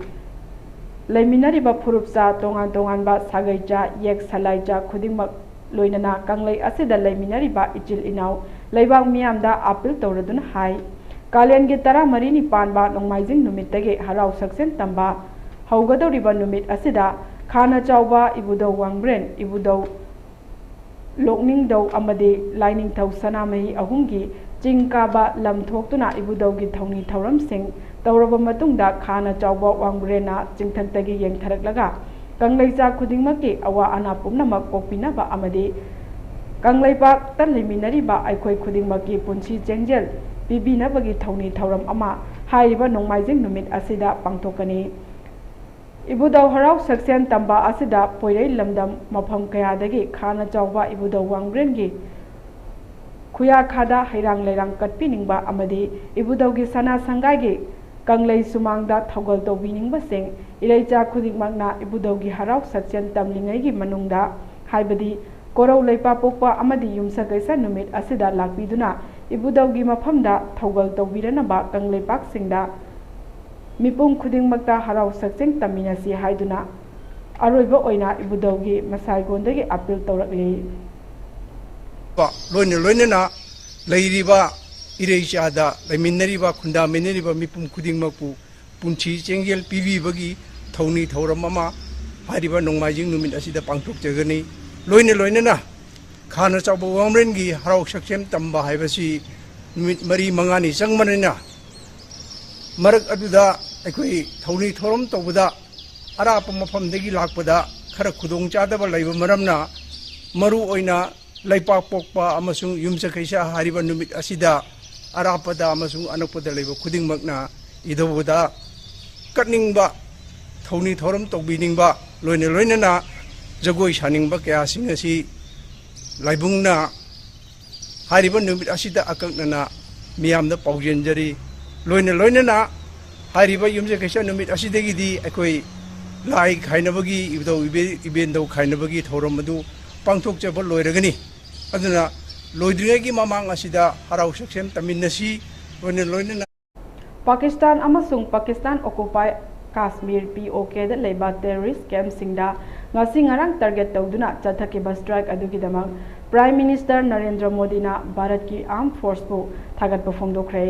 ꯂꯩꯃꯤꯟꯅꯔꯤꯕ ꯐꯨꯔꯨꯞꯆꯥ ꯇꯣꯉꯥꯟ ꯇꯣꯉꯥꯟꯕ ꯁꯥꯒꯩꯆꯥ, ꯌꯦꯛ ꯁꯂꯥꯏꯆꯥ ꯈꯨꯗꯤꯡꯃꯛ ꯂꯣꯏꯅꯅ ꯀꯪꯂꯩ ꯑꯁꯤꯗ ꯂꯩꯃꯤꯟꯅꯔꯤꯕ ꯏꯆꯤꯜ ꯏꯅꯥꯎ ꯂꯩꯕꯥꯛ ꯃꯤꯌꯥꯝꯗ ꯑꯥꯄꯤꯜ ꯇꯧꯔꯗꯨꯅ ꯍꯥꯏ꯫ ꯀꯥꯂꯦꯟꯒꯤ ꯇꯔꯥꯃꯔꯤꯅꯤ ꯄꯥꯟꯕ ꯅꯣꯡꯃꯥꯏꯖꯤꯡ ꯅꯨꯃꯤꯠꯇꯒꯤ ꯍꯔꯥꯎ ꯁꯛꯁꯦꯟ ꯇꯝꯕ ꯍꯧꯒꯗꯧꯔꯤꯕ ꯅꯨꯃꯤꯠ ꯑꯁꯤꯗ ꯈꯥꯅ ꯆꯥꯎꯕ ꯏꯕꯨꯙꯧ ꯋꯥꯡꯕ꯭ꯔꯦꯟ, ꯏꯕꯨꯙꯧ ꯂꯣꯛꯅꯤꯡꯊꯧ ꯑꯃꯗꯤ ꯂꯥꯏꯅꯤꯡꯊꯧ ꯁꯅꯥꯃꯍꯤ ꯑꯍꯨꯝꯒꯤ ꯆꯤꯡ ꯀꯥꯕ ꯂꯝ ꯊꯣꯛꯇꯨꯅ ꯏꯕꯨꯙꯧꯒꯤ ꯊꯧꯅꯤ ꯊꯧꯔꯝꯁꯤꯡ ꯇꯧꯔꯕ ꯃꯇꯨꯡꯗ ꯈꯥꯅ ꯆꯥꯎꯕ ꯋꯥꯡꯕ꯭ꯔꯦꯟꯅ ꯆꯤꯡꯊꯛꯇꯒꯤ ꯌꯦꯡꯊꯔꯛꯂꯒ ꯀꯪꯂꯩꯆꯥ ꯈꯨꯗꯤꯡꯃꯛꯀꯤ ꯑꯋꯥ ꯑꯅꯥ ꯄꯨꯝꯅꯃꯛ ꯀꯣꯛꯄꯤꯅꯕ ꯑꯃꯗꯤ ꯀꯪꯂꯩꯄꯥꯛꯇ ꯂꯩꯃꯤꯟꯅꯔꯤꯕ ꯑꯩꯈꯣꯏ ꯈꯨꯗꯤꯡꯃꯛꯀꯤ ꯄꯨꯟꯁꯤ ꯆꯦꯡꯖꯦꯜ ꯄꯤꯕꯤꯅꯕꯒꯤ ꯊꯧꯅꯤ ꯊꯧꯔꯝ ꯑꯃ ꯍꯥꯏꯔꯤꯕ ꯅꯣꯡꯃꯥꯏꯖꯤꯡ ꯅꯨꯃꯤꯠ ꯑꯁꯤꯗ ꯄꯥꯡꯊꯣꯛꯀꯅꯤ꯫ ꯏꯕꯨꯙꯧ ꯍꯔꯥꯎ ꯁꯛꯁꯦꯟ ꯇꯝꯕ ꯑꯁꯤꯗ ꯄꯣꯏꯔꯩ ꯂꯝꯗꯝ ꯃꯐꯝ ꯀꯌꯥꯗꯒꯤ ꯈꯥꯅ ꯆꯥꯎꯕ ꯏꯕꯨꯙꯧ ꯋꯥꯡꯕ꯭ꯔꯦꯟꯒꯤ ꯈꯨꯌꯥꯈꯥꯗ ꯍꯩꯔꯥꯡ ꯂꯩꯔꯥꯡ ꯀꯠꯄꯤꯅꯤꯡꯕ ꯑꯃꯗꯤ ꯏꯕꯨꯙꯧꯒꯤ ꯁꯅꯥ ꯁꯪꯒꯥꯏꯒꯤ ꯀꯪꯂꯩ ꯁꯨꯃꯥꯡꯗ ꯊꯧꯒꯜ ꯇꯧꯕꯤꯅꯤꯡꯕꯁꯤꯡ ꯏꯔꯩꯆꯥ ꯈꯨꯗꯤꯡꯃꯛꯅ ꯏꯕꯨꯙꯧꯒꯤ ꯍꯔꯥꯎ ꯁꯛꯁꯦꯟ ꯇꯝꯂꯤꯉꯩꯒꯤ ꯃꯅꯨꯡꯗ, ꯍꯥꯏꯕꯗꯤ ꯀꯣꯔꯧ ꯂꯩꯄꯥꯛꯄꯣꯛꯄ ꯑꯃꯗꯤ ꯌꯨꯝꯁꯀꯩꯁ ꯅꯨꯃꯤꯠ ꯑꯁꯤꯗ ꯂꯥꯛꯄꯤꯗꯨꯅ ꯏꯕꯨꯙꯧꯒꯤ ꯃꯐꯝꯗ ꯊꯧꯒꯜ ꯇꯧꯕꯤꯔꯅꯕ ꯀꯪꯂꯩꯄꯥꯛꯁꯤꯡꯗ ꯃꯤꯄꯨꯝ ꯈꯨꯗꯤꯡꯃꯛꯇ ꯍꯔꯥꯎ ꯁꯛꯆꯦꯡ ꯇꯝꯃꯤꯟꯅꯁꯤ ꯍꯥꯏꯗꯨꯅ ꯑꯔꯣꯏꯕ ꯑꯣꯏꯅ ꯏꯕꯨꯙꯧꯒꯤ ꯃꯁꯥꯏꯒꯣꯟꯗꯒꯤ ꯑꯄꯤꯜ ꯇꯧꯔꯛꯂꯤ꯫ ꯂꯣꯏꯅ ꯂꯣꯏꯅꯅ ꯂꯩꯔꯤꯕ ꯏꯔꯩꯆꯥꯗ ꯂꯩꯃꯤꯟꯅꯔꯤꯕ, ꯈꯨꯟꯗꯥꯃꯤꯟꯅꯔꯤꯕ ꯃꯤꯄꯨꯝ ꯈꯨꯗꯤꯡꯃꯛꯄꯨ ꯄꯨꯟꯁꯤ ꯆꯦꯡꯖꯦꯜ ꯄꯤꯕꯤꯕꯒꯤ ꯊꯧꯅꯤ ꯊꯧꯔꯝ ꯑꯃ ꯍꯥꯏꯔꯤꯕ ꯅꯣꯡꯃꯥꯏꯖꯤꯡ ꯅꯨꯃꯤꯠ ꯑꯁꯤꯗ ꯄꯥꯡꯊꯣꯛꯆꯒꯅꯤ꯫ ꯂꯣꯏꯅ ꯂꯣꯏꯅꯅ ꯈꯥꯅ ꯆꯥꯎꯕ ꯋꯥꯡꯕ꯭ꯔꯦꯟꯒꯤ ꯍꯔꯥꯎ ꯁꯛꯁꯦꯝ ꯇꯝꯕ ꯍꯥꯏꯕꯁꯤ ꯅꯨꯃꯤꯠ ꯃꯔꯤ ꯃꯉꯥꯅꯤ ꯆꯪꯕꯅꯤꯅ, ꯃꯔꯛ ꯑꯗꯨꯗ ꯑꯩꯈꯣꯏ ꯊꯧꯅꯤ ꯊꯧꯔꯝ ꯇꯧꯕꯗ ꯑꯔꯥꯞꯄ ꯃꯐꯝꯗꯒꯤ ꯂꯥꯛꯄꯗ ꯈꯔ ꯈꯨꯗꯣꯡ ꯆꯥꯗꯕ ꯂꯩꯕ ꯃꯔꯝꯅ, ꯃꯔꯨ ꯑꯣꯏꯅ ꯂꯩꯄꯥꯛ ꯄꯣꯛꯄ ꯑꯃꯁꯨꯡ ꯌꯨꯝꯁꯀꯩꯁ ꯍꯥꯏꯔꯤꯕ ꯅꯨꯃꯤꯠ ꯑꯁꯤꯗ ꯑꯔꯥꯞꯄꯗ ꯑꯃꯁꯨꯡ ꯑꯅꯛꯄꯗ ꯂꯩꯕ ꯈꯨꯗꯤꯡꯃꯛꯅ ꯏꯙꯧꯗ ꯀꯠꯅꯤꯡꯕ, ꯊꯧꯅꯤ ꯊꯧꯔꯝ ꯇꯧꯕꯤꯅꯤꯡꯕ, ꯂꯣꯏꯅ ꯂꯣꯏꯅꯅ ꯖꯒꯣꯏ ꯁꯥꯅꯤꯡꯕ ꯀꯌꯥꯁꯤꯡ ꯑꯁꯤ ꯂꯥꯏꯕꯨꯡꯅ ꯍꯥꯏꯔꯤꯕ ꯅꯨꯃꯤꯠ ꯑꯁꯤꯗ ꯑꯀꯛꯅꯅ ꯃꯤꯌꯥꯝꯗ ꯄꯥꯎꯖꯦꯟꯖꯔꯤ꯫ ꯂꯣꯏꯅ ꯂꯣꯏꯅꯅ ꯍꯥꯏꯔꯤꯕ ꯌꯨꯝꯁꯀꯩꯁ ꯅꯨꯃꯤꯠ ꯑꯁꯤꯗꯒꯤꯗꯤ ꯑꯩꯈꯣꯏ ꯂꯥꯏ ꯈꯥꯏꯅꯕꯒꯤ, ꯏꯙꯧ ꯏꯕꯦ-, ꯏꯕꯦꯟꯗꯧ ꯈꯥꯏꯅꯕꯒꯤ ꯊꯧꯔꯝ ꯑꯗꯨ ꯄꯥꯡꯊꯣꯛꯆꯕ ꯂꯣꯏꯔꯒꯅꯤ꯫ ꯑꯗꯨꯅ ꯂꯣꯏꯗ꯭ꯔꯤꯉꯩꯒꯤ ꯃꯃꯥꯡ ꯑꯁꯤꯗ ꯍꯔꯥꯎ ꯁꯛꯁꯦꯝ ꯇꯝꯃꯤꯟꯅꯁꯤ꯫ ꯂꯣꯏꯅ ꯂꯣꯏꯅꯅ ꯄꯥꯀꯤꯁꯇꯥꯟ ꯑꯃꯁꯨꯡ ꯄꯥꯀꯤꯁꯇꯥꯟ ꯑꯣꯀꯨꯄꯥꯏ ꯀꯥꯁꯃꯤꯔ, ꯄꯤ ꯑꯣ ꯀꯦꯗ ꯂꯩꯕ ꯇꯦꯔꯣꯔꯤꯁ ꯀꯦꯝꯞꯁꯤꯡꯗ ꯉꯁꯤ ꯉꯔꯥꯡ ꯇꯥꯔꯒꯦꯠ ꯇꯧꯗꯨꯅ ꯆꯠꯊꯈꯤꯕ ꯁ꯭ꯇ꯭ꯔꯥꯏꯛ ꯑꯗꯨꯒꯤꯗꯃꯛ ꯄ꯭ꯔꯥꯏꯝ ꯃꯤꯅꯤꯁꯇꯔ ꯅꯔꯦꯟꯗ꯭ꯔ ꯃꯣꯗꯤꯅ ꯚꯥꯔꯠꯀꯤ ꯑꯥꯔꯝ ꯐꯣꯔꯁꯄꯨ ꯊꯥꯒꯠꯄ ꯐꯣꯡꯗꯣꯛꯈ꯭ꯔꯦ꯫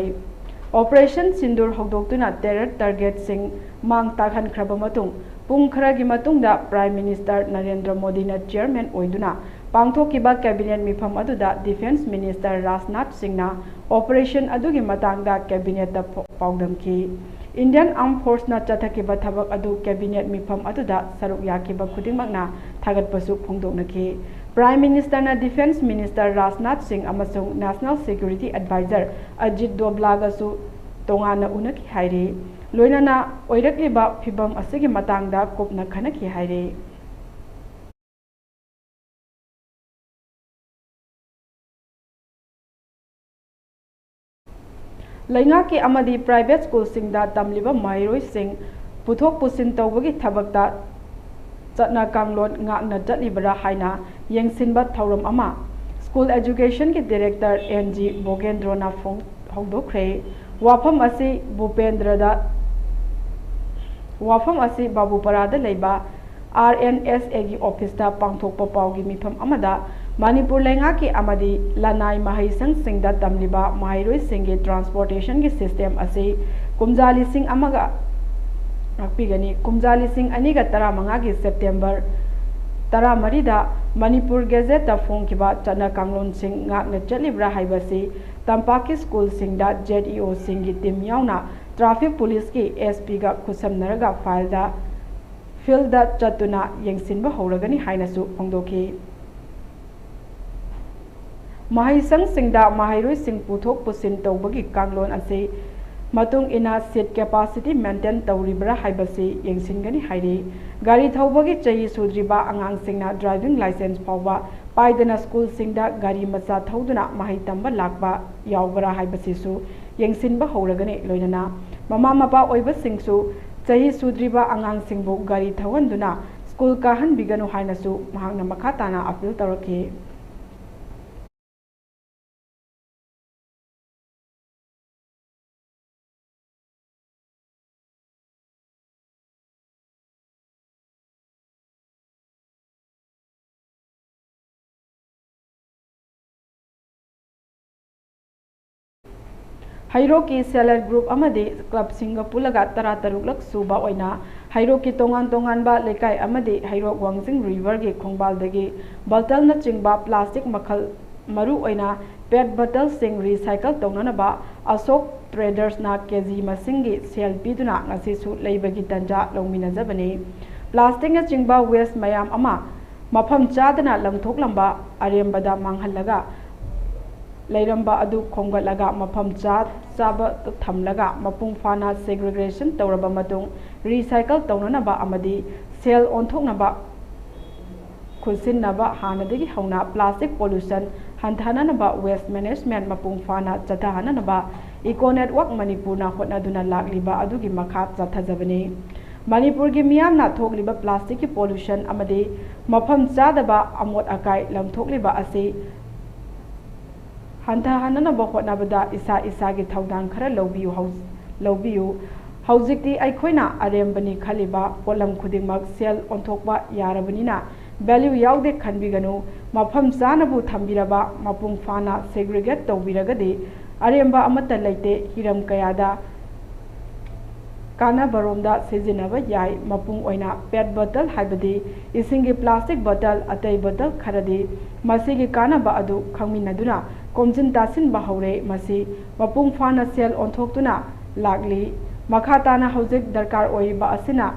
ꯑꯣꯄꯔꯦꯁꯟ ꯁꯤꯟꯗꯨꯔ ꯍꯧꯗꯣꯛꯇꯨꯅ ꯇꯦꯔꯔ ꯇꯥꯔꯒꯦꯠꯁꯤꯡ ꯃꯥꯡ ꯇꯥꯛꯍꯟꯈ꯭ꯔꯕ ꯃꯇꯨꯡ, ꯄꯨꯡ ꯈꯔꯒꯤ ꯃꯇꯨꯡꯗ ꯄ꯭ꯔꯥꯏꯝ ꯃꯤꯅꯤꯁꯇꯔ ꯅꯔꯦꯟꯗ꯭ꯔ ꯃꯣꯗꯤꯅ ꯆꯤꯌꯔꯃꯦꯟ ꯑꯣꯏꯗꯨꯅ ꯄꯥꯡꯊꯣꯛꯈꯤꯕ ꯀꯦꯕꯤꯅꯦꯠ ꯃꯤꯐꯝ ꯑꯗꯨꯗ ꯗꯤꯐꯦꯟꯁ ꯃꯤꯅꯤꯁꯇꯔ ꯔꯥꯖꯅꯥꯊ ꯁꯤꯡꯅ ꯑꯣꯄꯔꯦꯁꯟ ꯑꯗꯨꯒꯤ ꯃꯇꯥꯡꯗ ꯀꯦꯕꯤꯅꯦꯠꯇ ꯐꯣ-, ꯄꯥꯎꯗꯝꯈꯤ꯫ ꯏꯟꯗꯤꯌꯟ ꯑꯥꯔꯝ ꯐꯣꯔꯁꯅ ꯆꯠꯊꯈꯤꯕ ꯊꯕꯛ ꯑꯗꯨ ꯀꯦꯕꯤꯅꯦꯠ ꯃꯤꯐꯝ ꯑꯗꯨꯗ ꯁꯔꯨꯛ ꯌꯥꯈꯤꯕ ꯈꯨꯗꯤꯡꯃꯛꯅ ꯊꯥꯒꯠꯄꯁꯨ ꯐꯣꯡꯗꯣꯛꯅꯈꯤ꯫ ꯄ꯭ꯔꯥꯏꯝ ꯃꯤꯅꯤꯁꯇꯔꯅ ꯗꯤꯐꯦꯟꯁ ꯃꯤꯅꯤꯁꯇꯔ ꯔꯥꯖꯅꯥꯊ ꯁꯤꯡ ꯑꯃꯁꯨꯡ ꯅꯦꯁꯅꯦꯜ ꯁꯦꯀ꯭ꯌꯨꯔꯤꯇꯤ ꯑꯦꯗꯚꯥꯏꯖꯔ ꯑꯖꯤꯠ ꯗꯣꯚꯂꯥꯒꯁꯨ ꯇꯣꯉꯥꯟꯅ ꯎꯅꯈꯤ ꯍꯥꯏꯔꯤ꯫ ꯂꯣꯏꯅꯅ ꯑꯣꯏꯔꯛꯂꯤꯕ ꯐꯤꯚꯝ ꯑꯁꯤꯒꯤ ꯃꯇꯥꯡꯗ ꯀꯨꯞꯅ ꯈꯟꯅꯈꯤ ꯍꯥꯏꯔꯤ꯫ ꯂꯩꯉꯥꯛꯀꯤ ꯑꯃꯗꯤ ꯄ꯭ꯔꯥꯏꯚꯦꯠ ꯁ꯭ꯀꯨꯜꯁꯤꯡꯗ ꯇꯝꯂꯤꯕ ꯃꯍꯩꯔꯣꯏꯁꯤꯡ ꯄꯨꯊꯣꯛ ꯄꯨꯁꯤꯟ ꯇꯧꯕꯒꯤ ꯊꯕꯛꯇ ꯆꯠꯅ ꯀꯥꯡꯂꯣꯟ ꯉꯥꯛꯅ ꯆꯠꯂꯤꯕꯔꯥ ꯍꯥꯏꯅ ꯌꯦꯡꯁꯤꯟꯕ ꯊꯧꯔꯝ ꯑꯃ ꯁ꯭ꯀꯨꯜ ꯑꯦꯖꯨꯀꯦꯁꯟꯒꯤ ꯗꯤꯔꯦꯛꯇꯔ ꯑꯦꯟ ꯖꯤ ꯕꯣꯒꯦꯟꯗ꯭ꯔꯣꯅ ꯐꯣꯡ-, ꯍꯧꯗꯣꯛꯈ꯭ꯔꯦ꯫ ꯋꯥꯐꯝ ꯑꯁꯤ ꯚꯨꯄꯦꯟꯗ꯭ꯔꯗ, ꯋꯥꯐꯝ ꯑꯁꯤ ꯕꯥꯕꯨꯄꯔꯥꯗ ꯂꯩꯕ ꯑꯥꯔ ꯑꯦꯟ ꯑꯦꯁ ꯑꯦꯒꯤ ꯑꯣꯐꯤꯁꯇ ꯄꯥꯡꯊꯣꯛꯄ ꯄꯥꯎꯒꯤ ꯃꯤꯐꯝ ꯑꯃꯗ ꯃꯅꯤꯄꯨꯔ ꯂꯩꯉꯥꯛꯀꯤ ꯑꯃꯗꯤ ꯂꯅꯥꯏ ꯃꯍꯩꯁꯪꯁꯤꯡꯗ ꯇꯝꯂꯤꯕ ꯃꯍꯩꯔꯣꯏꯁꯤꯡꯒꯤ ꯇ꯭ꯔꯥꯟꯁꯄꯣꯔꯇꯦꯁꯟꯒꯤ ꯁꯤꯁꯇꯦꯝ ꯑꯁꯤ ꯀꯨꯝꯖꯥ ꯂꯤꯁꯤꯡ ꯑꯃꯒ, ꯉꯥꯛꯄꯤꯒꯅꯤ, ꯀꯨꯝꯖꯥ ꯂꯤꯁꯤꯡ ꯑꯅꯤꯒ ꯇꯔꯥꯃꯉꯥꯒꯤ ꯁꯦꯞꯇꯦꯝꯕꯔ ꯇꯔꯥꯃꯔꯤꯗ ꯃꯅꯤꯄꯨꯔ ꯒꯦꯖꯦꯠꯇ ꯐꯣꯡꯈꯤꯕ ꯆꯠꯅ ꯀꯥꯡꯂꯣꯟꯁꯤꯡ ꯉꯥꯛꯅ ꯆꯠꯂꯤꯕ꯭ꯔꯥ ꯍꯥꯏꯕꯁꯤ ꯇꯝꯄꯥꯛꯀꯤ ꯁ꯭ꯀꯨꯜꯁꯤꯡꯗ ꯖꯦꯠ ꯏ ꯑꯣꯁꯤꯡꯒꯤ ꯇꯤꯝ ꯌꯥꯎꯅ ꯇ꯭ꯔꯥꯐꯤꯛ ꯄꯨꯂꯤꯁꯀꯤ ꯑꯦꯁ ꯄꯤꯒ ꯈꯨꯠꯁꯝꯅꯔꯒ ꯐꯥꯏꯜꯗ, ꯐꯤꯜꯗ ꯆꯠꯇꯨꯅ ꯌꯦꯡꯁꯤꯟꯕ ꯍꯧꯔꯒꯅꯤ ꯍꯥꯏꯅꯁꯨ ꯐꯣꯡꯗꯣꯛꯈꯤ꯫ ꯃꯍꯩꯁꯪꯁꯤꯡꯗ ꯃꯍꯩꯔꯣꯏꯁꯤꯡ ꯄꯨꯊꯣꯛ ꯄꯨꯁꯤꯟ ꯇꯧꯕꯒꯤ ꯀꯥꯡꯂꯣꯟ ꯑꯁꯤ ꯃꯇꯨꯡ ꯏꯟꯅ ꯁꯤꯠ ꯀꯦꯄꯥꯁꯤꯇꯤ ꯃꯦꯟꯇꯦꯟ ꯇꯧꯔꯤꯕ꯭ꯔꯥ ꯍꯥꯏꯕꯁꯤ ꯌꯦꯡꯁꯤꯟꯒꯅꯤ ꯍꯥꯏꯔꯤ꯫ ꯒꯥꯔꯤ ꯊꯧꯕꯒꯤ ꯆꯍꯤ ꯁꯨꯗ꯭ꯔꯤꯕ ꯑꯉꯥꯡꯁꯤꯡꯅ ꯗ꯭ꯔꯥꯏꯚꯤꯡ ꯂꯥꯏꯁꯦꯟꯁ ꯐꯥꯎꯕ ꯄꯥꯏꯗꯅ ꯁ꯭ꯀꯨꯜꯁꯤꯡꯗ ꯒꯥꯔꯤ ꯃꯆꯥ ꯊꯧꯗꯨꯅ ꯃꯍꯩ ꯇꯝꯕ ꯂꯥꯛꯄ ꯌꯥꯎꯕ꯭ꯔꯥ ꯍꯥꯏꯕꯁꯤꯁꯨ ꯌꯦꯡꯁꯤꯟꯕ ꯍꯧꯔꯒꯅꯤ꯫ ꯂꯣꯏꯅꯅ ꯃꯃꯥ ꯃꯄꯥ ꯑꯣꯏꯕꯁꯤꯡꯁꯨ ꯆꯍꯤ ꯁꯨꯗ꯭ꯔꯤꯕ ꯑꯉꯥꯡꯁꯤꯡꯕꯨ ꯒꯥꯔꯤ ꯊꯧꯍꯟꯗꯨꯅ ꯁ꯭ꯀꯨꯜ ꯀꯥꯍꯟꯕꯤꯒꯅꯨ ꯍꯥꯏꯅꯁꯨ ꯃꯍꯥꯛꯅ ꯃꯈꯥ ꯇꯥꯅ ꯑꯄꯤꯜ ꯇꯧꯔꯛꯈꯤ꯫ ꯍꯩꯔꯣꯛꯀꯤ ꯁꯦꯜꯐ ꯍꯦꯜꯞ ꯒ꯭ꯔꯨꯞ ꯑꯃꯗꯤ ꯀ꯭ꯂꯕꯁꯤꯡꯒ ꯄꯨꯜꯂꯒ ꯇꯔꯥꯇꯔꯨꯛꯂꯛ ꯁꯨꯕ ꯑꯣꯏꯅ ꯍꯩꯔꯣꯛꯀꯤ ꯇꯣꯉꯥꯟ ꯇꯣꯉꯥꯟꯕ ꯂꯩꯀꯥꯏ ꯑꯃꯗꯤ ꯍꯩꯔꯣꯛ ꯋꯥꯡꯖꯤꯡ ꯔꯤꯚꯔꯒꯤ ꯈꯣꯡꯕꯥꯜꯗꯒꯤ ꯕꯣꯇꯜꯅꯆꯤꯡꯕ ꯄ꯭ꯂꯥꯁꯇꯤꯛ ꯃꯈꯜ, ꯃꯔꯨ ꯑꯣꯏꯅ ꯄꯦꯠ ꯕꯣꯇꯜꯁꯤꯡ ꯔꯤꯁꯥꯏꯀꯜ ꯇꯧꯅꯅꯕ ꯑꯁꯣꯛ ꯇ꯭ꯔꯦꯗꯔꯁꯅ ꯀꯦ ꯖꯤ ꯃꯁꯤꯡꯒꯤ ꯁꯦꯜ ꯄꯤꯗꯨꯅ ꯉꯁꯤꯁꯨ ꯂꯩꯕꯒꯤ ꯇꯟꯖꯥ ꯂꯧꯃꯤꯟꯅꯖꯕꯅꯤ꯫ ꯄ꯭ꯂꯥꯁꯇꯤꯛꯅꯆꯤꯡꯕ ꯋꯦꯁ ꯃꯌꯥꯝ ꯑꯃ ꯃꯐꯝ ꯆꯥꯗꯅ ꯂꯪꯊꯣꯛꯂꯝꯕ, ꯑꯔꯦꯝꯕꯗ ꯃꯥꯡꯍꯜꯂꯒ ꯂꯩꯔꯝꯕ ꯑꯗꯨ ꯈꯣꯝꯒꯠꯂꯒ ꯃꯐꯝ ꯆꯥ-, ꯆꯥꯕ ꯊꯝꯂꯒ ꯃꯄꯨꯡ ꯐꯥꯅ ꯁꯦꯒ꯭ꯔꯤꯒꯦꯁꯟ ꯇꯧꯔꯕ ꯃꯇꯨꯡ ꯔꯤꯁꯥꯏꯀꯜ ꯇꯧꯅꯅꯕ ꯑꯃꯗꯤ ꯁꯦꯜ ꯑꯣꯟꯊꯣꯛꯅꯕ ꯈꯨꯠꯁꯤꯟꯅꯕ ꯍꯥꯟꯅꯗꯒꯤ ꯍꯧꯅ ꯄ꯭ꯂꯥꯁꯇꯤꯛ ꯄꯣꯂꯨꯁꯟ ꯍꯟꯊꯍꯟꯅꯅꯕ ꯋꯦꯁ ꯃꯦꯅꯦꯖꯃꯦꯟ ꯃꯄꯨꯡ ꯐꯥꯅ ꯆꯠꯊꯍꯟꯅꯅꯕ ꯏꯀꯣ ꯅꯦꯠꯋꯥꯔꯛ ꯃꯅꯤꯄꯨꯔꯅ ꯍꯣꯠꯅꯗꯨꯅ ꯂꯥꯛꯂꯤꯕ ꯑꯗꯨꯒꯤ ꯃꯈꯥ ꯆꯠꯊꯖꯕꯅꯤ꯫ ꯃꯅꯤꯄꯨꯔꯒꯤ ꯃꯤꯌꯥꯝꯅ ꯊꯣꯛꯂꯤꯕ ꯄ꯭ꯂꯥꯁꯇꯤꯛꯀꯤ ꯄꯣꯂꯨꯁꯟ ꯑꯃꯗꯤ ꯃꯐꯝ ꯆꯥꯗꯕ ꯑꯃꯣꯠ ꯑꯀꯥꯏ ꯂꯪꯊꯣꯛꯂꯤꯕ ꯑꯁꯤ ꯍꯟꯊꯍꯟꯅꯅꯕ ꯍꯣꯠꯅꯕꯗ ꯏꯁꯥ ꯏꯁꯥꯒꯤ ꯊꯧꯗꯥꯡ ꯈꯔ ꯂꯧꯕꯤꯌꯨ ꯍꯧ-, ꯂꯧꯕꯤꯌꯨ꯫ ꯍꯧꯖꯤꯛꯇꯤ ꯑꯩꯈꯣꯏꯅ ꯑꯔꯦꯝꯕꯅꯤ ꯈꯜꯂꯤꯕ ꯄꯣꯠꯂꯝ ꯈꯨꯗꯤꯡꯃꯛ ꯁꯦꯜ ꯑꯣꯟꯊꯣꯛꯄ ꯌꯥꯔꯕꯅꯤꯅ, value ꯌꯥꯎꯗꯦ ꯈꯟꯕꯤꯒꯅꯨ꯫ ꯃꯐꯝ ꯆꯥꯅꯕꯨ ꯊꯝꯕꯤꯔꯕ, ꯃꯄꯨꯡ ꯐꯥꯅ segregate ꯇꯧꯕꯤꯔꯒꯗꯤ ꯑꯔꯦꯝꯕ ꯑꯃꯠꯇ ꯂꯩꯇꯦ꯫ ꯍꯤꯔꯝ ꯀꯌꯥꯗ ꯀꯥꯟꯅꯕꯔꯣꯝꯗ ꯁꯤꯖꯤꯟꯅꯕ ꯌꯥꯏ꯫ ꯃꯄꯨꯡ ꯑꯣꯏꯅ PET bottle, ꯍꯥꯏꯕꯗꯤ ꯏꯁꯤꯡꯒꯤ plastic bottle, ꯑꯇꯩ bottle ꯈꯔꯗꯤ ꯃꯁꯤꯒꯤ ꯀꯥꯟꯅꯕ ꯑꯗꯨ ꯈꯪꯃꯤꯟꯅꯗꯨꯅ ꯈꯣꯝꯖꯤꯟ ꯇꯥꯁꯤꯟꯕ ꯍꯧꯔꯦ꯫ ꯃꯁꯤ ꯃꯄꯨꯡ ꯐꯥꯅ ꯁꯦꯜ ꯑꯣꯟꯊꯣꯛꯇꯨꯅ ꯂꯥꯛꯂꯤ꯫ ꯃꯈꯥ ꯇꯥꯅ ꯍꯧꯖꯤꯛ ꯗꯔꯀꯥꯔ ꯑꯣꯏꯔꯤꯕ ꯑꯁꯤꯅ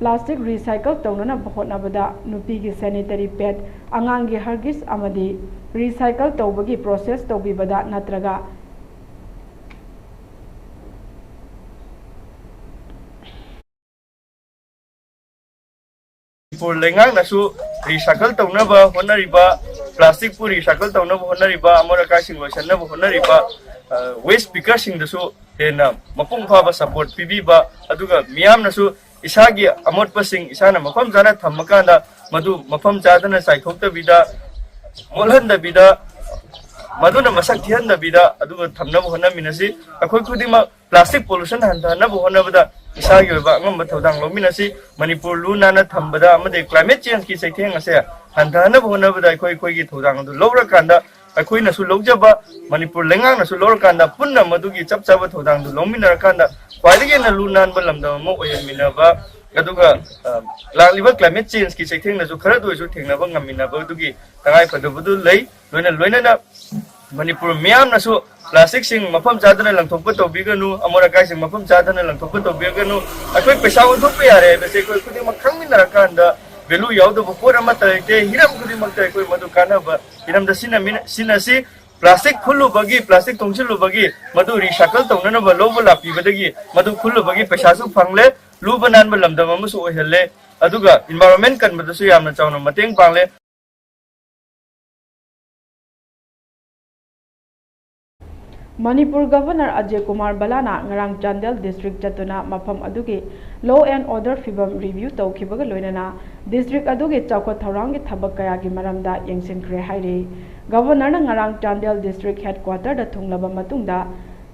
plastic recycle ꯇꯧꯅꯅꯕ ꯍꯣꯠꯅꯕꯗ ꯅꯨꯄꯤꯒꯤ sanitary pad, ꯑꯉꯥꯡꯒꯤ Huggies ꯑꯃꯗꯤ recycle ꯇꯧꯕꯒꯤ process ꯇꯧꯕꯤꯕꯗ ꯅꯠꯇ꯭ꯔꯒ ꯃꯅꯤꯄꯨꯔ ꯂꯩꯉꯥꯛꯅꯁꯨ recycle ꯇꯧꯅꯕ ꯍꯣꯠꯅꯔꯤꯕ, plastic ꯄꯨ recycle ꯇꯧꯅꯕ ꯍꯣꯠꯅꯔꯤꯕ, ꯑꯃꯣꯠ ꯑꯀꯥꯏꯁꯤꯡ ꯂꯣꯏꯁꯤꯟꯅꯕ ꯍꯣꯠꯅꯔꯤꯕ, ꯑ, waste pickerꯁꯤꯡꯗꯁꯨ ꯍꯦꯟꯅ ꯃꯄꯨꯡ ꯐꯥꯕ support ꯄꯤꯕꯤꯕ, ꯑꯗꯨꯒ ꯃꯤꯌꯥꯝꯅꯁꯨ ꯏꯁꯥꯒꯤ ꯑꯃꯣꯠꯄꯁꯤꯡ ꯏꯁꯥꯅ ꯃꯐꯝ ꯆꯥꯅ ꯊꯝꯃꯀꯥꯟꯗ ꯃꯗꯨ ꯃꯐꯝ ꯆꯥꯗꯅ ꯆꯥꯏꯊꯣꯛꯇꯕꯤꯗ, ꯃꯣꯠꯍꯟꯗꯕꯤꯗ, ꯃꯗꯨꯅ ꯃꯁꯛ ꯊꯤꯍꯟꯗꯕꯤꯗ, ꯑꯗꯨꯒ ꯊꯝꯅꯕ ꯍꯣꯠꯅꯃꯤꯟꯅꯁꯤ꯫ ꯑꯩꯈꯣꯏ ꯈꯨꯗꯤꯡꯃꯛ plastic pollution ꯍꯟꯊꯍꯟꯅꯕ ꯍꯣꯠꯅꯕꯗ ꯏꯁꯥꯒꯤ ꯑꯣꯏꯕ ꯑꯉꯝꯕ ꯊꯧꯗꯥꯡ ꯂꯧꯃꯤꯟꯅꯁꯤ꯫ ꯃꯅꯤꯄꯨꯔ ꯂꯨ ꯅꯥꯟꯅ ꯊꯝꯕꯗ ꯑꯃꯗꯤ climate changeꯀꯤ ꯆꯩꯊꯦꯡ ꯑꯁꯦ ꯍꯟꯊꯍꯟꯅꯕ ꯍꯣꯠꯅꯕꯗ ꯑꯩꯈꯣꯏ ꯑꯩꯈꯣꯏꯒꯤ ꯊꯧꯗꯥꯡ ꯑꯗꯨ ꯂꯧꯔꯀꯥꯟꯗ, ꯑꯩꯈꯣꯏꯅꯁꯨ ꯂꯧꯖꯕ, ꯃꯅꯤꯄꯨꯔ ꯂꯩꯉꯥꯛꯅꯁꯨ ꯂꯧꯔꯀꯥꯟꯗ, ꯄꯨꯟꯅ ꯃꯗꯨꯒꯤ ꯆꯞ ꯆꯥꯕ ꯊꯧꯗꯥꯡꯗꯨ ꯂꯧꯃꯤꯟꯅꯔꯀꯥꯟꯗ ꯈ꯭ꯋꯥꯏꯗꯒꯤ ꯍꯦꯟꯅ ꯂꯨ ꯅꯥꯟꯕ ꯂꯝꯗꯝ ꯑꯃ ꯑꯣꯏꯍꯟꯃꯤꯟꯅꯕ, ꯑꯗꯨꯒ, ꯑ, ꯂꯥꯛꯂꯤꯕ climate changeꯀꯤ ꯆꯩꯊꯦꯡꯅꯁꯨ ꯈꯔꯗ ꯑꯣꯏꯔꯁꯨ ꯊꯦꯡꯅꯕ ꯉꯝꯃꯤꯟꯅꯕꯗꯨꯒꯤ ꯇꯉꯥꯏꯐꯗꯕꯗꯨ ꯂꯩ꯫ ꯂꯣꯏꯅ ꯂꯣꯏꯅꯅ ꯃꯅꯤꯄꯨꯔ ꯃꯤꯌꯥꯝꯅꯁꯨ plasticꯁꯤꯡ ꯃꯐꯝ ꯆꯥꯗꯅ ꯂꯪꯊꯣꯛꯄ ꯇꯧꯕꯤꯒꯅꯨ, ꯑꯃꯣꯠ ꯑꯀꯥꯏꯁꯤꯡ ꯃꯐꯝ ꯆꯥꯗꯅ ꯂꯪꯊꯣꯛꯄ ꯇꯧꯕꯤꯒꯅꯨ꯫ ꯑꯩꯈꯣꯏ ꯄꯩꯁꯥ ꯑꯣꯟꯊꯣꯛꯄ ꯌꯥꯔꯦ ꯍꯥꯏꯕꯁꯦ ꯑꯩꯈꯣꯏ ꯈꯨꯗꯤꯡꯃꯛ ꯈꯪꯃꯤꯟꯅꯔꯀꯥꯟꯗ value ꯌꯥꯎꯗꯕ ꯄꯣꯠ ꯑꯃꯠꯇ ꯂꯩꯇꯦ꯫ ꯍꯤꯔꯝ ꯈꯨꯗꯤꯡꯃꯛꯇ ꯑꯩꯈꯣꯏ ꯃꯗꯨ ꯀꯥꯟꯅꯕ ꯍꯤꯔꯝꯗ ꯁꯤꯖꯤꯟꯅꯃꯤꯟꯅ-, ꯁꯤꯖꯤꯟꯅꯁꯤ꯫ Plastic ꯈꯨꯜꯂꯨꯕꯒꯤ, plastic ꯇꯨꯡꯁꯤꯜꯂꯨꯕꯒꯤ, ꯃꯗꯨ recycle ꯇꯧꯅꯅꯕ ꯂꯧꯕ ꯂꯥꯛꯄꯤꯕꯗꯒꯤ ꯃꯗꯨ ꯈꯨꯜꯂꯨꯕꯒꯤ ꯄꯩꯁꯥꯁꯨ ꯐꯪꯂꯦ, ꯂꯨꯕ ꯅꯥꯟꯕ ꯂꯝꯗꯝ ꯑꯃꯁꯨ ꯑꯣꯏꯍꯜꯂꯦ, ꯑꯗꯨꯒ environment ꯀꯟꯕꯗꯁꯨ ꯌꯥꯝꯅ ꯆꯥꯎꯅ ꯃꯇꯦꯡ ꯄꯥꯡꯂꯦ꯫ ꯃꯅꯤꯄꯨꯔ ꯒꯚꯔꯅꯔ ꯑꯖꯌ ꯀꯨꯃꯥꯔ ꯚꯜꯂꯥꯅ ꯉꯔꯥꯡ ꯆꯥꯟꯗꯦꯜ ꯗꯤꯁꯇ꯭ꯔꯤꯛ ꯆꯠꯇꯨꯅ ꯃꯐꯝ ꯑꯗꯨꯒꯤ law and order ꯐꯤꯕꯝ review ꯇꯧꯈꯤꯕꯒ ꯂꯣꯏꯅꯅ ꯗꯤꯁꯇ꯭ꯔꯤꯛ ꯑꯗꯨꯒꯤ ꯆꯥꯎꯈꯠ ꯊꯧꯔꯥꯡꯒꯤ ꯊꯕꯛ ꯀꯌꯥꯒꯤ ꯃꯔꯝꯗ ꯌꯦꯡꯁꯤꯟꯈ꯭ꯔꯦ ꯍꯥꯏꯔꯤ꯫ ꯒꯚꯔꯅꯔꯅ ꯉꯔꯥꯡ ꯆꯥꯟꯗꯦꯜ ꯗꯤꯁꯇ꯭ꯔꯤꯛ ꯍꯦꯗꯀ꯭ꯋꯥꯇꯔꯗ ꯊꯨꯡꯂꯕ ꯃꯇꯨꯡꯗ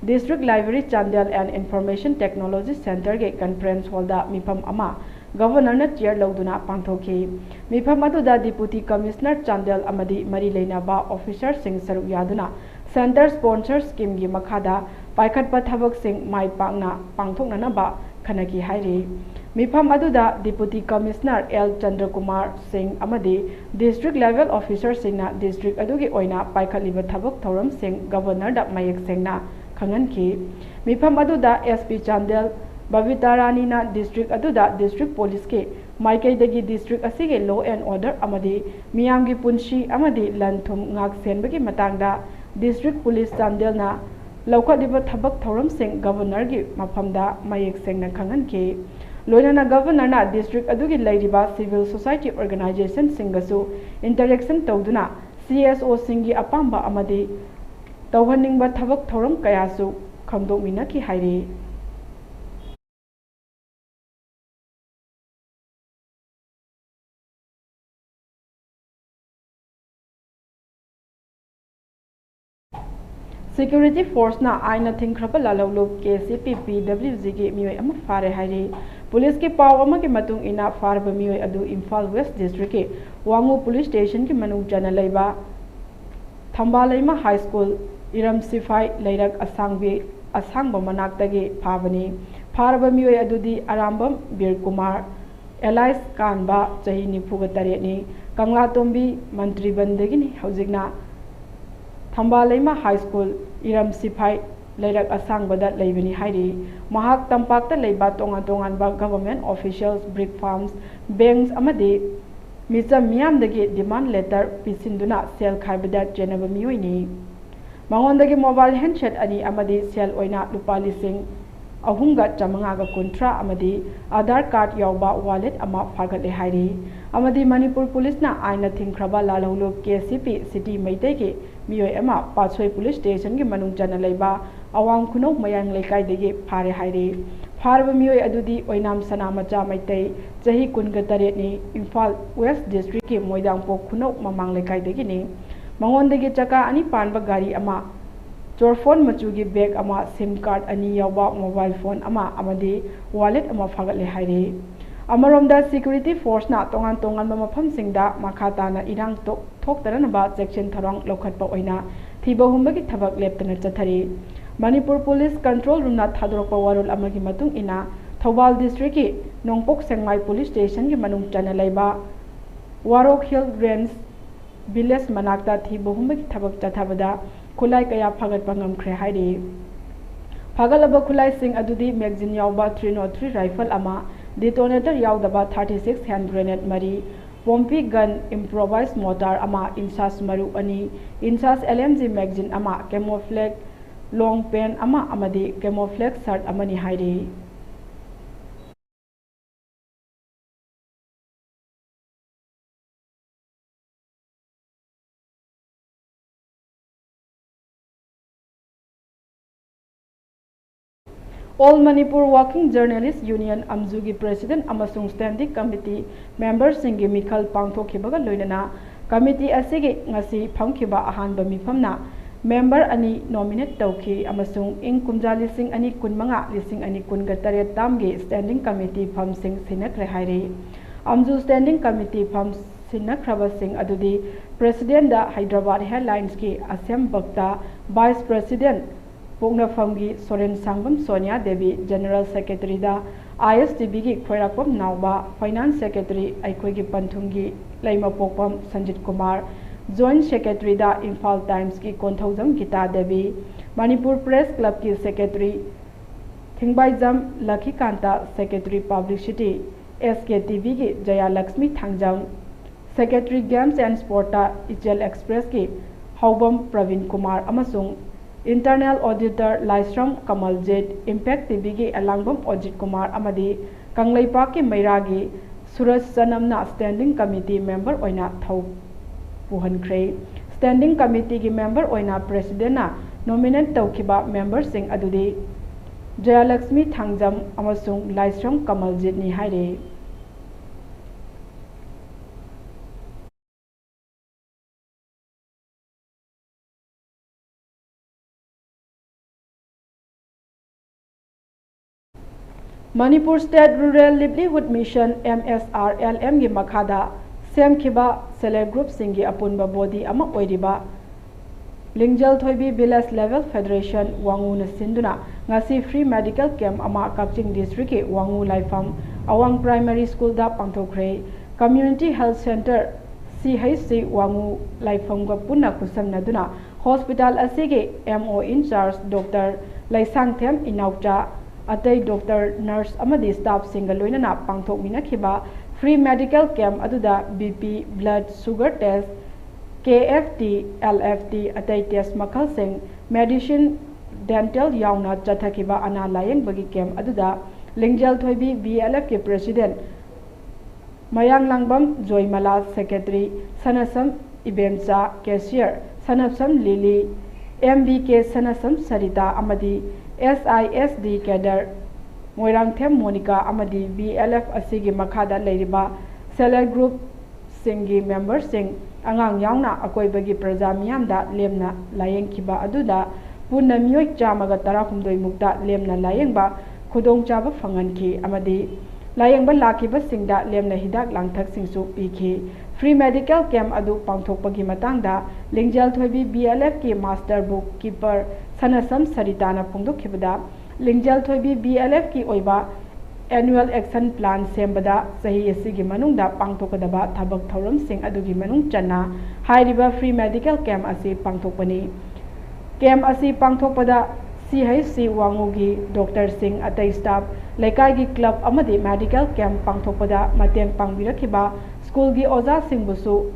district library Chandel and Information Technology Centreꯒꯤ conference hallꯗ ꯃꯤꯐꯝ ꯑꯃ ꯒꯚꯔꯅꯔꯅ ꯆꯤꯌꯔ ꯂꯧꯗꯨꯅ ꯄꯥꯡꯊꯣꯛꯈꯤ꯫ ꯃꯤꯐꯝ ꯑꯗꯨꯗ Deputy Commissioner ꯆꯥꯟꯗꯦꯜ ꯑꯃꯗꯤ ꯃꯔꯤ ꯂꯩꯅꯕ officerꯁꯤꯡ ꯁꯔꯨꯛ ꯌꯥꯗꯨꯅ Centre sponsor schemeꯒꯤ ꯃꯈꯥꯗ ꯄꯥꯏꯈꯠꯄ ꯊꯕꯛꯁꯤꯡ ꯃꯥꯏ ꯄꯥꯛꯅ ꯄꯥꯡꯊꯣꯛꯅꯅꯕ ꯈꯟꯅꯈꯤ ꯍꯥꯏꯔꯤ꯫ ꯃꯤꯐꯝ ꯑꯗꯨꯗ Deputy Commissioner ꯑꯦꯜ ꯆꯟꯗ꯭ꯔꯀꯨꯃꯥꯔ ꯁꯤꯡ ꯑꯃꯗꯤ district level officerꯁꯤꯡꯅ ꯗꯤꯁꯇ꯭ꯔꯤꯛ ꯑꯗꯨꯒꯤ ꯑꯣꯏꯅ ꯄꯥꯏꯈꯠꯂꯤꯕ ꯊꯕꯛ ꯊꯧꯔꯝꯁꯤꯡ ꯒꯚꯔꯅꯔꯗ ꯃꯌꯦꯛ ꯁꯦꯡꯅ ꯈꯪꯍꯟꯈꯤ꯫ ꯃꯤꯐꯝ ꯑꯗꯨꯗ SP ꯆꯥꯟꯗꯦꯜ ꯕꯕꯤꯇꯥ ꯔꯥꯅꯤꯅ ꯗꯤꯁꯇ꯭ꯔꯤꯛ ꯑꯗꯨꯗ ꯗꯤꯁꯇ꯭ꯔꯤꯛ ꯄꯨꯂꯤꯁꯀꯤ ꯃꯥꯏꯀꯩꯗꯒꯤ ꯗꯤꯁꯇ꯭ꯔꯤꯛ ꯑꯁꯤꯒꯤ law and order ꯑꯃꯗꯤ ꯃꯤꯌꯥꯝꯒꯤ ꯄꯨꯟꯁꯤ ꯑꯃꯗꯤ ꯂꯟ ꯊꯨꯝ ꯉꯥꯛ ꯁꯦꯟꯕꯒꯤ ꯃꯇꯥꯡꯗ ꯗꯤꯁꯇ꯭ꯔꯤꯛ ꯄꯨꯂꯤꯁ ꯆꯥꯟꯗꯦꯜꯅ ꯂꯧꯈꯠꯂꯤꯕ ꯊꯕꯛ ꯊꯧꯔꯝꯁꯤꯡ ꯒꯚꯔꯅꯔꯒꯤ ꯃꯐꯝꯗ ꯃꯌꯦꯛ ꯁꯦꯡꯅ ꯈꯪꯍꯟꯈꯤ꯫ ꯂꯣꯏꯅꯅ ꯒꯚꯔꯅꯔꯅ ꯗꯤꯁꯇ꯭ꯔꯤꯛ ꯑꯗꯨꯒꯤ ꯂꯩꯔꯤꯕ civil society organizationꯁꯤꯡꯒꯁꯨ interaction ꯇꯧꯗꯨꯅ CSOꯁꯤꯡꯒꯤ ꯑꯄꯥꯝꯕ ꯑꯃꯗꯤ ꯇꯧꯍꯟꯅꯤꯡꯕ ꯊꯕꯛ ꯊꯧꯔꯝ ꯀꯌꯥꯁꯨ ꯈꯪꯗꯣꯛꯃꯤꯟꯅꯈꯤ ꯍꯥꯏꯔꯤ꯫ Security forceꯅ ꯑꯥꯏꯟꯅ ꯊꯤꯡꯈ꯭ꯔꯕ ꯂꯥꯜꯍꯧꯂꯨꯞ KCP PWGꯒꯤ ꯃꯤꯑꯣꯏ ꯑꯃ ꯐꯥꯔꯦ ꯍꯥꯏꯔꯤ꯫ ꯄꯨꯂꯤꯁꯀꯤ ꯄꯥꯎ ꯑꯃꯒꯤ ꯃꯇꯨꯡ ꯏꯟꯅ ꯐꯥꯔꯕ ꯃꯤꯑꯣꯏ ꯑꯗꯨ ꯏꯝꯐꯥꯜ West Districtꯀꯤ ꯋꯥꯉꯨ Police Stationꯒꯤ ꯃꯅꯨꯡ ꯆꯟꯅ ꯂꯩꯕ ꯊꯝꯕꯥꯂꯩꯃ High School ꯏꯔꯝ ꯁꯤꯐꯥꯏ ꯂꯩꯔꯛ ꯑꯁꯥꯡꯕꯤ, ꯑꯁꯥꯡꯕ ꯃꯅꯥꯛꯇꯒꯤ ꯐꯥꯕꯅꯤ꯫ ꯐꯥꯔꯕ ꯃꯤꯑꯣꯏ ꯑꯗꯨꯗꯤ ꯑꯔꯥꯝꯕꯝ ꯕꯤꯔ ꯀꯨꯃꯥꯔ, alias ꯀꯥꯟꯕ, ꯆꯍꯤ ꯅꯤꯐꯨꯒ ꯇꯔꯦꯠꯅꯤ, ꯀꯪꯂꯥꯇꯣꯝꯕꯤ ꯃꯟꯇ꯭ꯔꯤꯕꯟꯗꯒꯤꯅꯤ꯫ ꯍꯧꯖꯤꯛꯅ ꯊꯝꯕꯥꯂꯩꯃ High School ꯏꯔꯝ ꯁꯤꯐꯥꯏ ꯂꯩꯔꯛ ꯑꯁꯥꯡꯕꯗ ꯂꯩꯕꯅꯤ ꯍꯥꯏꯔꯤ꯫ ꯃꯍꯥꯛ ꯇꯝꯄꯥꯛꯇ ꯂꯩꯕ ꯇꯣꯉꯥꯟ ꯇꯣꯉꯥꯟꯕ government officials, brick firms, banks ꯑꯃꯗꯤ ꯃꯤꯆꯝ ꯃꯤꯌꯥꯝꯗꯒꯤ demand letter ꯄꯤꯁꯤꯟꯗꯨꯅ ꯁꯦꯜ ꯈꯥꯏꯕꯗ ꯆꯦꯟꯅꯕ ꯃꯤꯑꯣꯏꯅꯤ꯫ ꯃꯉꯣꯟꯗꯒꯤ mobile handset ꯑꯅꯤ ꯑꯃꯗꯤ ꯁꯦꯜ ꯑꯣꯏꯅ ꯂꯨꯄꯥ ꯂꯤꯁꯤꯡ ꯑꯍꯨꯝꯒ ꯆꯥꯃꯉꯥꯒ ꯀꯨꯟꯊ꯭ꯔꯥ ꯑꯃꯗꯤ Aadhaar card ꯌꯥꯎꯕ wallet ꯑꯃ ꯐꯥꯒꯠꯂꯦ ꯍꯥꯏꯔꯤ꯫ ꯑꯃꯗꯤ ꯃꯅꯤꯄꯨꯔ ꯄꯨꯂꯤꯁꯅ ꯑꯥꯏꯟꯅ ꯊꯤꯡꯈ꯭ꯔꯕ ꯂꯥꯜꯍꯧꯂꯨꯞ KCP City ꯃꯩꯇꯩꯒꯤ ꯃꯤꯑꯣꯏ ꯑꯃ ꯄꯥꯠꯁꯣꯏ ꯄꯨꯂꯤꯁ ꯁ꯭ꯇꯦꯁꯟꯒꯤ ꯃꯅꯨꯡ ꯆꯟꯅ ꯂꯩꯕ ꯑꯋꯥꯡ ꯈꯨꯅꯧ ꯃꯌꯥꯡ ꯂꯩꯀꯥꯏꯗꯒꯤ ꯐꯥꯔꯦ ꯍꯥꯏꯔꯤ꯫ ꯐꯥꯔꯕ ꯃꯤꯑꯣꯏ ꯑꯗꯨꯗꯤ ꯑꯣꯏꯅꯥꯝ ꯁꯅꯥꯃꯆꯥ ꯃꯩꯇꯩ, ꯆꯍꯤ ꯀꯨꯟꯒ ꯇꯔꯦꯠꯅꯤ, ꯏꯝꯐꯥꯜ ꯋꯦꯁ ꯗꯤꯁꯇ꯭ꯔꯤꯛꯀꯤ ꯃꯣꯏꯗꯥꯡꯄꯣꯛ ꯈꯨꯅꯧ ꯃꯃꯥꯡ ꯂꯩꯀꯥꯏꯗꯒꯤꯅꯤ꯫ ꯃꯉꯣꯟꯗꯒꯤ ꯆꯀꯥ ꯑꯅꯤ ꯄꯥꯟꯕ ꯒꯥꯔꯤ ꯑꯃ, ꯆꯣꯔꯐꯣꯟ ꯃꯆꯨꯒꯤ ꯕꯦꯒ ꯑꯃ, ꯁꯤꯝ ꯀꯥꯔꯗ ꯑꯅꯤ ꯌꯥꯎꯕ ꯃꯣꯕꯥꯏꯜ ꯐꯣꯟ ꯑꯃ ꯑꯃꯗꯤ ꯋꯥꯂꯦꯠ ꯑꯃ ꯐꯥꯒꯠꯂꯦ ꯍꯥꯏꯔꯤ꯫ ꯑꯃꯔꯣꯝꯗ, ꯁꯦꯀ꯭ꯌꯨꯔꯤꯇꯤ ꯐꯣꯔꯁꯅ ꯇꯣꯉꯥꯟ ꯇꯣꯉꯥꯟꯕ ꯃꯐꯝꯁꯤꯡꯗ ꯃꯈꯥ ꯇꯥꯅ ꯏꯔꯥꯡ ꯇꯣꯛ-, ꯊꯣꯛꯇꯅꯅꯕ ꯆꯦꯛꯁꯤꯟ ꯊꯧꯔꯥꯡ ꯂꯧꯈꯠꯄ ꯑꯣꯏꯅ ꯊꯤꯕ ꯍꯨꯝꯕꯒꯤ ꯊꯕꯛ ꯂꯦꯞꯇꯅ ꯆꯠꯊꯔꯤ꯫ ꯃꯅꯤꯄꯨꯔ ꯄꯨꯂꯤꯁ ꯀꯟꯇ꯭ꯔꯣꯜ ꯔꯨꯝꯅ ꯊꯥꯗꯣꯔꯛꯄ ꯋꯥꯔꯣꯜ ꯑꯃꯒꯤ ꯃꯇꯨꯡ ꯏꯟꯅ, ꯊꯧꯕꯥꯜ ꯗꯤꯁꯇ꯭ꯔꯤꯛꯀꯤ ꯅꯣꯡꯄꯣꯛ ꯁꯦꯛꯃꯥꯏ ꯄꯨꯂꯤꯁ ꯁ꯭ꯇꯦꯁꯟꯒꯤ ꯃꯅꯨꯡ ꯆꯟꯅ ꯂꯩꯕ ꯋꯥꯔꯣꯛ ꯍꯤꯜ ꯔꯦꯟꯖ ꯚꯤꯂꯦꯖ ꯃꯅꯥꯛꯇ ꯊꯤꯕ ꯍꯨꯝꯕꯒꯤ ꯊꯕꯛ ꯆꯠꯊꯕꯗ ꯈꯨꯠꯂꯥꯏ ꯀꯌꯥ ꯐꯥꯒꯠꯄ ꯉꯝꯈ꯭ꯔꯦ ꯍꯥꯏꯔꯤ꯫ ꯐꯥꯒꯠꯂꯕ ꯈꯨꯠꯂꯥꯏꯁꯤꯡ ꯑꯗꯨꯗꯤ ꯃꯦꯒꯖꯤꯟ ꯌꯥꯎꯕ three oh three ꯔꯥꯏꯐꯜ ꯑꯃ, ꯗꯤꯇꯣꯅꯦꯇꯔ ꯌꯥꯎꯗꯕ thirty six ꯍꯦꯟ ꯒ꯭ꯔꯦꯅꯦꯗ ꯃꯔꯤ, ꯄꯣꯝꯄꯤ ꯒꯟ, ꯏꯝꯄ꯭ꯔꯣꯚꯥꯏꯖ ꯃꯣꯔꯇꯥꯔ ꯑꯃ, ꯏꯟꯁꯥꯁ ꯃꯔꯨ ꯑꯅꯤ, ꯏꯟꯁꯥꯁ ꯑꯦꯜ ꯑꯦꯝ ꯖꯤ ꯃꯦꯒꯖꯤꯟ ꯑꯃ, ꯀꯦꯃꯣꯐ꯭ꯂꯦꯛ ꯂꯣꯡ ꯄꯦꯟ ꯑꯃ ꯑꯃꯗꯤ ꯀꯦꯃꯣꯐ꯭ꯂꯦꯛ ꯁꯔꯠ ꯑꯃꯅꯤ ꯍꯥꯏꯔꯤ꯫ All Manipur Working Journalist Union, ꯑꯝꯖꯨꯒꯤ president ꯑꯃꯁꯨꯡ standing committee memberꯁꯤꯡꯒꯤ ꯃꯤꯈꯜ ꯄꯥꯡꯊꯣꯛꯈꯤꯕꯒ ꯂꯣꯏꯅꯅ committee ꯑꯁꯤꯒꯤ ꯉꯁꯤ ꯐꯝꯈꯤꯕ ꯑꯍꯥꯟꯕ ꯃꯤꯐꯝꯅ member ꯑꯅꯤ nominate ꯇꯧꯈꯤ ꯑꯃꯁꯨꯡ ꯏꯪ ꯀꯨꯝꯖꯥ ꯂꯤꯁꯤꯡ ꯑꯅꯤ ꯀꯨꯟꯃꯉꯥ, ꯂꯤꯁꯤꯡ ꯑꯅꯤ ꯀꯨꯟꯒ ꯇꯔꯦꯠ termꯒꯤ standing committee ꯐꯝꯁꯤꯡ ꯁꯤꯟꯅꯈ꯭ꯔꯦ ꯍꯥꯏꯔꯤ꯫ ꯑꯝꯖꯨ standing committee ꯐꯝ ꯁꯤꯟꯅꯈ꯭ꯔꯕꯁꯤꯡ ꯑꯗꯨꯗꯤ presidentꯗ Hyderabad Headlinesꯀꯤ ꯑꯁꯦꯝ ꯚꯛꯇ, vice president ꯄꯣꯛꯅꯐꯝꯒꯤ ꯁꯣꯔꯦꯟ ꯁꯥꯡꯕꯝ ꯁꯣꯅꯤꯌꯥ ꯗꯦꯕꯤ, general secretaryꯗ ꯑꯥꯏ ꯑꯦꯁ ꯇꯤ ꯚꯤꯒꯤ ꯈꯣꯏꯔꯥꯛꯄꯝ ꯅꯥꯎꯕ, finance secretary ꯑꯩꯈꯣꯏꯒꯤ ꯄꯟꯊꯨꯡꯒꯤ ꯂꯩꯃꯄꯣꯛꯄꯝ ꯁꯟꯖꯤꯠ ꯀꯨꯃꯥꯔ, joint secretaryꯗ ꯏꯝꯐꯥꯜ Timesꯀꯤ ꯀꯣꯟꯊꯧꯖꯝ ꯒꯤꯇꯥ ꯗꯦꯕꯤ, ꯃꯅꯤꯄꯨꯔ Press Clubꯀꯤ secretary Thingbaijam Lakhikanta, secretary publicity S K T ꯚꯤꯒꯤ Jayalakshmi Thangjam, secretary Games and Sportꯇ ꯏꯆꯦꯜ Expressꯀꯤ ꯍꯥꯎꯕꯝ ꯄ꯭ꯔꯕꯤꯟ ꯀꯨꯃꯥꯔ ꯑꯃꯁꯨꯡ internal auditor ꯂꯥꯏꯁ꯭ꯔꯝ ꯀꯃꯜꯖꯤꯠ, Impact ꯇꯤ ꯚꯤꯒꯤ ꯑꯦꯂꯥꯡꯕꯝ ꯑꯣꯖꯤꯠ ꯀꯨꯃꯥꯔ ꯑꯃꯗꯤ ꯀꯪꯂꯩꯄꯥꯛꯀꯤ ꯃꯩꯔꯥꯒꯤ ꯁꯨꯔꯖ ꯆꯅꯝꯅ standing committee member ꯑꯣꯏꯅ ꯊꯧ ꯄꯨꯍꯟꯈ꯭ꯔꯦ꯫ Standing Committeeꯒꯤ member ꯑꯣꯏꯅ presidentꯅ nominate ꯇꯧꯈꯤꯕ memberꯁꯤꯡ ꯑꯗꯨꯗꯤ ꯖꯌꯂꯛꯁꯃꯤ ꯊꯥꯡꯖꯝ ꯑꯃꯁꯨꯡ ꯂꯥꯏꯁ꯭ꯔꯝ ꯀꯃꯜꯖꯤꯠꯅꯤ ꯍꯥꯏꯔꯤ꯫ Manipur State Rural Livelihood Mission, M S R L M ꯒꯤ ꯃꯈꯥꯗ ꯁꯦꯝꯈꯤꯕ self help groupꯁꯤꯡꯒꯤ ꯑꯄꯨꯟꯕ body ꯑꯃ ꯑꯣꯏꯔꯤꯕ ꯂꯤꯡꯖꯦꯜ ꯊꯣꯏꯕꯤ Village Level Federation, ꯋꯥꯉꯨꯅ ꯁꯤꯟꯗꯨꯅ ꯉꯁꯤ free medical camp ꯑꯃ ꯀꯛꯆꯤꯡ districtꯀꯤ ꯋꯥꯉꯨ ꯂꯥꯏꯐꯝ ꯑꯋꯥꯡ Primary Schoolꯗ ꯄꯥꯡꯊꯣꯛꯈ꯭ꯔꯦ꯫ Community Health Centre, C H C, ꯋꯥꯉꯨ ꯂꯥꯏꯐꯝꯒ ꯄꯨꯟꯅ ꯈꯨꯠꯁꯝꯅꯗꯨꯅ hospital ꯑꯁꯤꯒꯤ M O in charge Doctor Leishangthem ꯏꯅꯥꯎꯆꯥ, ꯑꯇꯩ doctor, nurse ꯑꯃꯗꯤ staffꯁꯤꯡꯒ ꯂꯣꯏꯅꯅ ꯄꯥꯡꯊꯣꯛꯃꯤꯟꯅꯈꯤꯕ free medical camp ꯑꯗꯨꯗ B P, blood sugar test, K F T, L F T, ꯑꯇꯩ test ꯃꯈꯜꯁꯤꯡ, medicine, dental ꯌꯥꯎꯅ ꯆꯠꯊꯈꯤꯕ ꯑꯅꯥ ꯂꯥꯌꯦꯡꯕꯒꯤ camp ꯑꯗꯨꯗ ꯂꯤꯡꯖꯦꯜ ꯊꯣꯏꯕꯤ V L Fꯀꯤ president ꯃꯌꯥꯡꯂꯥꯡꯕꯝ ꯖꯣꯏꯃꯂꯥ, secretary ꯁꯅꯁꯝ ꯏꯕꯦꯝꯆꯥ, cashier ꯁꯅꯞꯁꯝ ꯂꯤꯂꯤ, M B K ꯁꯅꯁꯝ ꯁꯔꯤꯇꯥ ꯑꯃꯗꯤ S I S D cadre Moirangthem Monica ꯑꯃꯗꯤ V L F ꯑꯁꯤꯒꯤ ꯃꯈꯥꯗ ꯂꯩꯔꯤꯕ self help groupꯁꯤꯡꯒꯤ memberꯁꯤꯡ, ꯑꯉꯥꯡ ꯌꯥꯎꯅ ꯑꯀꯣꯏꯕꯒꯤ ꯄ꯭ꯔꯖꯥ ꯃꯤꯌꯥꯝꯗ ꯂꯦꯝꯅ ꯂꯥꯌꯦꯡꯈꯤꯕ ꯑꯗꯨꯗ ꯄꯨꯟꯅ ꯃꯤꯑꯣꯏ ꯆꯥꯝꯃꯒ ꯇꯔꯥꯍꯨꯝꯗꯣꯏ ꯃꯨꯛꯇ ꯂꯦꯝꯅ ꯂꯥꯌꯦꯡꯕ ꯈꯨꯗꯣꯡꯆꯥꯕ ꯐꯪꯍꯟꯈꯤ ꯑꯃꯗꯤ ꯂꯥꯌꯦꯡꯕ ꯂꯥꯛꯈꯤꯕꯁꯤꯡꯗ ꯂꯦꯝꯅ ꯍꯤꯗꯥꯛ ꯂꯥꯡꯊꯛꯁꯤꯡꯁꯨ ꯄꯤꯈꯤ꯫ Free medical camp ꯑꯗꯨ ꯄꯥꯡꯊꯣꯛꯄꯒꯤ ꯃꯇꯥꯡꯗ ꯂꯤꯡꯖꯦꯜ ꯊꯣꯏꯕꯤ V L Fꯀꯤ master bookkeeper ꯁꯅꯁꯝ ꯁꯔꯤꯇꯥꯅ ꯐꯣꯡꯗꯣꯛꯈꯤꯕꯗ, ꯂꯤꯡꯖꯦꯜ ꯊꯣꯏꯕꯤ V L Fꯀꯤ ꯑꯣꯏꯕ annual action plan ꯁꯦꯝꯕꯗ ꯆꯍꯤ ꯑꯁꯤꯒꯤ ꯃꯅꯨꯡꯗ ꯄꯥꯡꯊꯣꯛꯀꯗꯕ ꯊꯕꯛ ꯊꯧꯔꯝꯁꯤꯡ ꯑꯗꯨꯒꯤ ꯃꯅꯨꯡ ꯆꯟꯅ ꯍꯥꯏꯔꯤꯕ free medical camp ꯑꯁꯤ ꯄꯥꯡꯊꯣꯛꯄꯅꯤ꯫ Camp ꯑꯁꯤ ꯄꯥꯡꯊꯣꯛꯄꯗ C H C ꯋꯥꯉꯨꯒꯤ doctorꯁꯤꯡ, ꯑꯇꯩ staff, ꯂꯩꯀꯥꯏꯒꯤ club ꯑꯃꯗꯤ medical camp ꯄꯥꯡꯊꯣꯛꯄꯗ ꯃꯇꯦꯡ ꯄꯥꯡꯕꯤꯔꯛꯈꯤꯕ schoolꯒꯤ ꯑꯣꯖꯥꯁꯤꯡꯕꯨꯁꯨ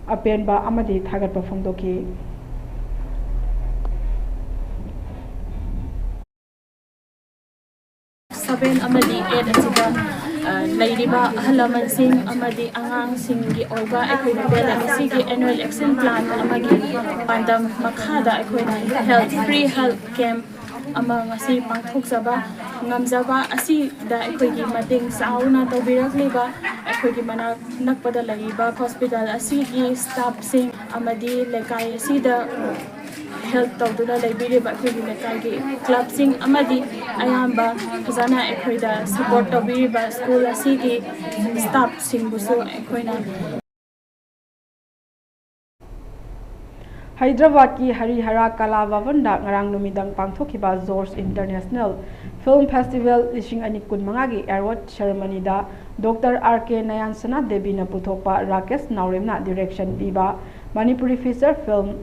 ꯑꯄꯦꯟꯕ ꯑꯃꯗꯤ ꯊꯥꯒꯠꯄ ꯐꯣꯡꯗꯣꯛꯈꯤ꯫ Seven ꯑꯃꯗꯤ eight ꯑꯁꯤꯗ ꯂꯩꯔꯤꯕ ꯑꯍꯜ ꯂꯃꯟꯁꯤꯡ ꯑꯃꯗꯤ ꯑꯉꯥꯡꯁꯤꯡꯒꯤ ꯑꯣꯏꯕ ꯑꯩꯈꯣꯏꯒꯤ ꯕꯦꯂꯦꯟꯁꯤꯒꯤ annual action plan ꯑꯃꯒꯤ ꯄꯥꯟꯗꯝ ꯃꯈꯥꯗ ꯑꯩꯈꯣꯏꯅ health, free health camp ꯑꯃ ꯉꯁꯤ ꯄꯥꯡꯊꯣꯛꯆꯕ ꯉꯝꯖꯕ ꯑꯁꯤꯗ ꯑꯩꯈꯣꯏꯒꯤ ꯃꯇꯦꯡ ꯆꯥꯎꯅ ꯇꯧꯕꯤꯔꯛꯂꯤꯕ ꯑꯩꯈꯣꯏꯒꯤ ꯃꯅꯥꯛ ꯅꯛꯄꯗ ꯂꯩꯔꯤꯕ hospital ꯑꯁꯤꯒꯤ staffꯁꯤꯡ ꯑꯃꯗꯤ ꯂꯩꯀꯥꯏ ꯑꯁꯤꯗ help ꯇꯧꯗꯨꯅ ꯂꯩꯕꯤꯔꯤꯕ ꯑꯩꯈꯣꯏꯒꯤ ꯂꯩꯀꯥꯏꯒꯤ clubꯁꯤꯡ ꯑꯃꯗꯤ ꯑꯌꯥꯝꯕ ꯐꯖꯅ ꯑꯩꯈꯣꯏꯗ support ꯇꯧꯕꯤꯔꯤꯕ school ꯑꯁꯤꯒꯤ staffꯁꯤꯡꯕꯨꯁꯨ ꯑꯩꯈꯣꯏꯅ ꯍꯩꯗ꯭ꯔꯕꯥꯗꯀꯤ ꯍꯔꯤꯍꯔꯥ ꯀꯂꯥ ꯚꯕꯟꯗ ꯉꯔꯥꯡ ꯅꯨꯃꯤꯗꯥꯡ ꯄꯥꯡꯊꯣꯛꯈꯤꯕ George International Film Festival ꯂꯤꯁꯤꯡ ꯑꯅꯤ ꯀꯨꯟꯃꯉꯥꯒꯤ award ceremonyꯗ Doctor R K ꯅꯌꯥꯟꯁꯅꯥ ꯗꯦꯕꯤꯅ ꯄꯨꯊꯣꯛꯄ ꯔꯥꯀꯦꯁ ꯅꯥꯎꯔꯦꯝꯅ direction ꯄꯤꯕ ꯃꯅꯤꯄꯨꯔꯤ feature film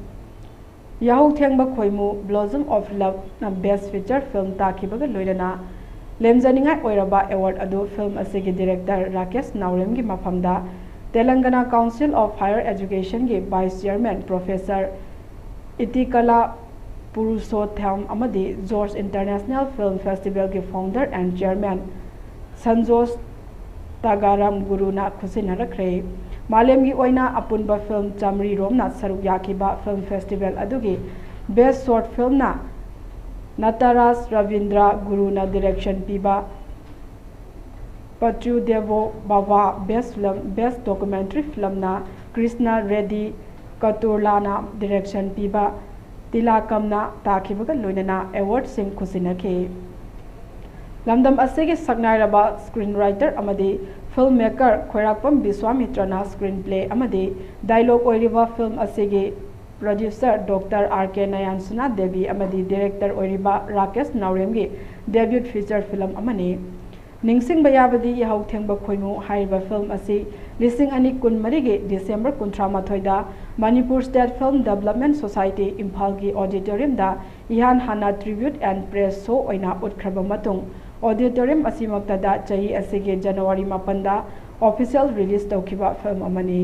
ꯌꯥꯍꯧ ꯊꯦꯡꯕ ꯈꯣꯏꯃꯨ, Blossom of Loveꯅ best feature film ꯇꯥꯈꯤꯕꯒ ꯂꯣꯏꯅꯅ ꯂꯦꯝꯖꯅꯤꯡꯉꯥꯏ ꯑꯣꯏꯔꯕ award ꯑꯗꯨ film ꯑꯁꯤꯒꯤ director ꯔꯥꯀꯦꯁ ꯅꯥꯎꯔꯦꯝꯒꯤ ꯃꯐꯝꯗ Telangana Council of Higher Educationꯒꯤ vice chairman professor ꯏꯇꯤꯀꯂꯥ ꯄꯨꯔꯨꯁꯣꯊꯝ ꯑꯃꯗꯤ George International Film Festivalꯒꯤ founder and chairman ꯁꯟꯖꯣꯁ ꯇꯥꯒꯥꯔꯥꯝ ꯒꯨꯔꯨꯅ ꯈꯨꯠꯁꯤꯟꯅꯔꯛꯈ꯭ꯔꯦ꯫ ꯃꯥꯂꯦꯝꯒꯤ ꯑꯣꯏꯅ ꯑꯄꯨꯟꯕ film ꯆꯥꯃꯔꯤ ꯔꯣꯝꯅ ꯁꯔꯨꯛ ꯌꯥꯈꯤꯕ film festival ꯑꯗꯨꯒꯤ best short filmꯅ ꯅꯇꯥꯔꯥꯖ ꯔꯕꯤꯟꯗ꯭ꯔ ꯒꯨꯔꯨꯅ direction ꯄꯤꯕ ꯄꯆꯨ ꯗꯦꯕꯣ ꯚꯕ, best film, best documentary filmꯅ ꯀ꯭ꯔꯤꯁꯅ ꯔꯦꯗꯤ ꯀꯇꯨꯔꯂꯥꯅ direction ꯄꯤꯕ ꯇꯤꯂꯥꯀꯝꯅ ꯇꯥꯈꯤꯕꯒ ꯂꯣꯏꯅꯅ awardꯁꯤꯡ ꯈꯨꯠꯁꯤꯟꯅꯈꯤ꯫ ꯂꯝꯗꯝ ꯑꯁꯤꯒꯤ ꯁꯛꯅꯥꯏꯔꯕ screenwriter ꯑꯃꯗꯤ film maker ꯈꯣꯏꯔꯥꯛꯄꯝ ꯕꯤꯁ꯭ꯋꯥꯃꯤꯇ꯭ꯔꯅ screenplay ꯑꯃꯗꯤ dialogue ꯑꯣꯏꯔꯤꯕ film ꯑꯁꯤꯒꯤ producer Doctor R K ꯅꯌꯥꯟꯁꯅꯥ Devi ꯑꯃꯗꯤ director ꯑꯣꯏꯔꯤꯕ ꯔꯥꯀꯦꯁ ꯅꯥꯎꯔꯦꯝꯒꯤ debut feature film ꯑꯃꯅꯤ꯫ ꯅꯤꯡꯁꯤꯡꯕ ꯌꯥꯕꯗꯤ ꯌꯥꯍꯧ ꯊꯦꯡꯕ ꯈꯣꯏꯃꯨ ꯍꯥꯏꯔꯤꯕ film ꯑꯁꯤ ꯂꯤꯁꯤꯡ ꯑꯅꯤ ꯀꯨꯟꯃꯔꯤꯒꯤ December ꯀꯨꯟꯊ꯭ꯔꯥ ꯃꯥꯊꯣꯏꯗ Manipur State Film Development Society ꯏꯝꯐꯥꯜꯒꯤ auditoriumꯗ ꯏꯍꯥꯟ ꯍꯥꯟꯅ tribute and press show ꯑꯣꯏꯅ ꯎꯠꯈ꯭ꯔꯕ ꯃꯇꯨꯡ, auditorium ꯑꯁꯤꯃꯛꯇꯗ ꯆꯍꯤ ꯑꯁꯤꯒꯤ January ꯃꯥꯄꯟꯗ official release ꯇꯧꯈꯤꯕ film ꯑꯃꯅꯤ꯫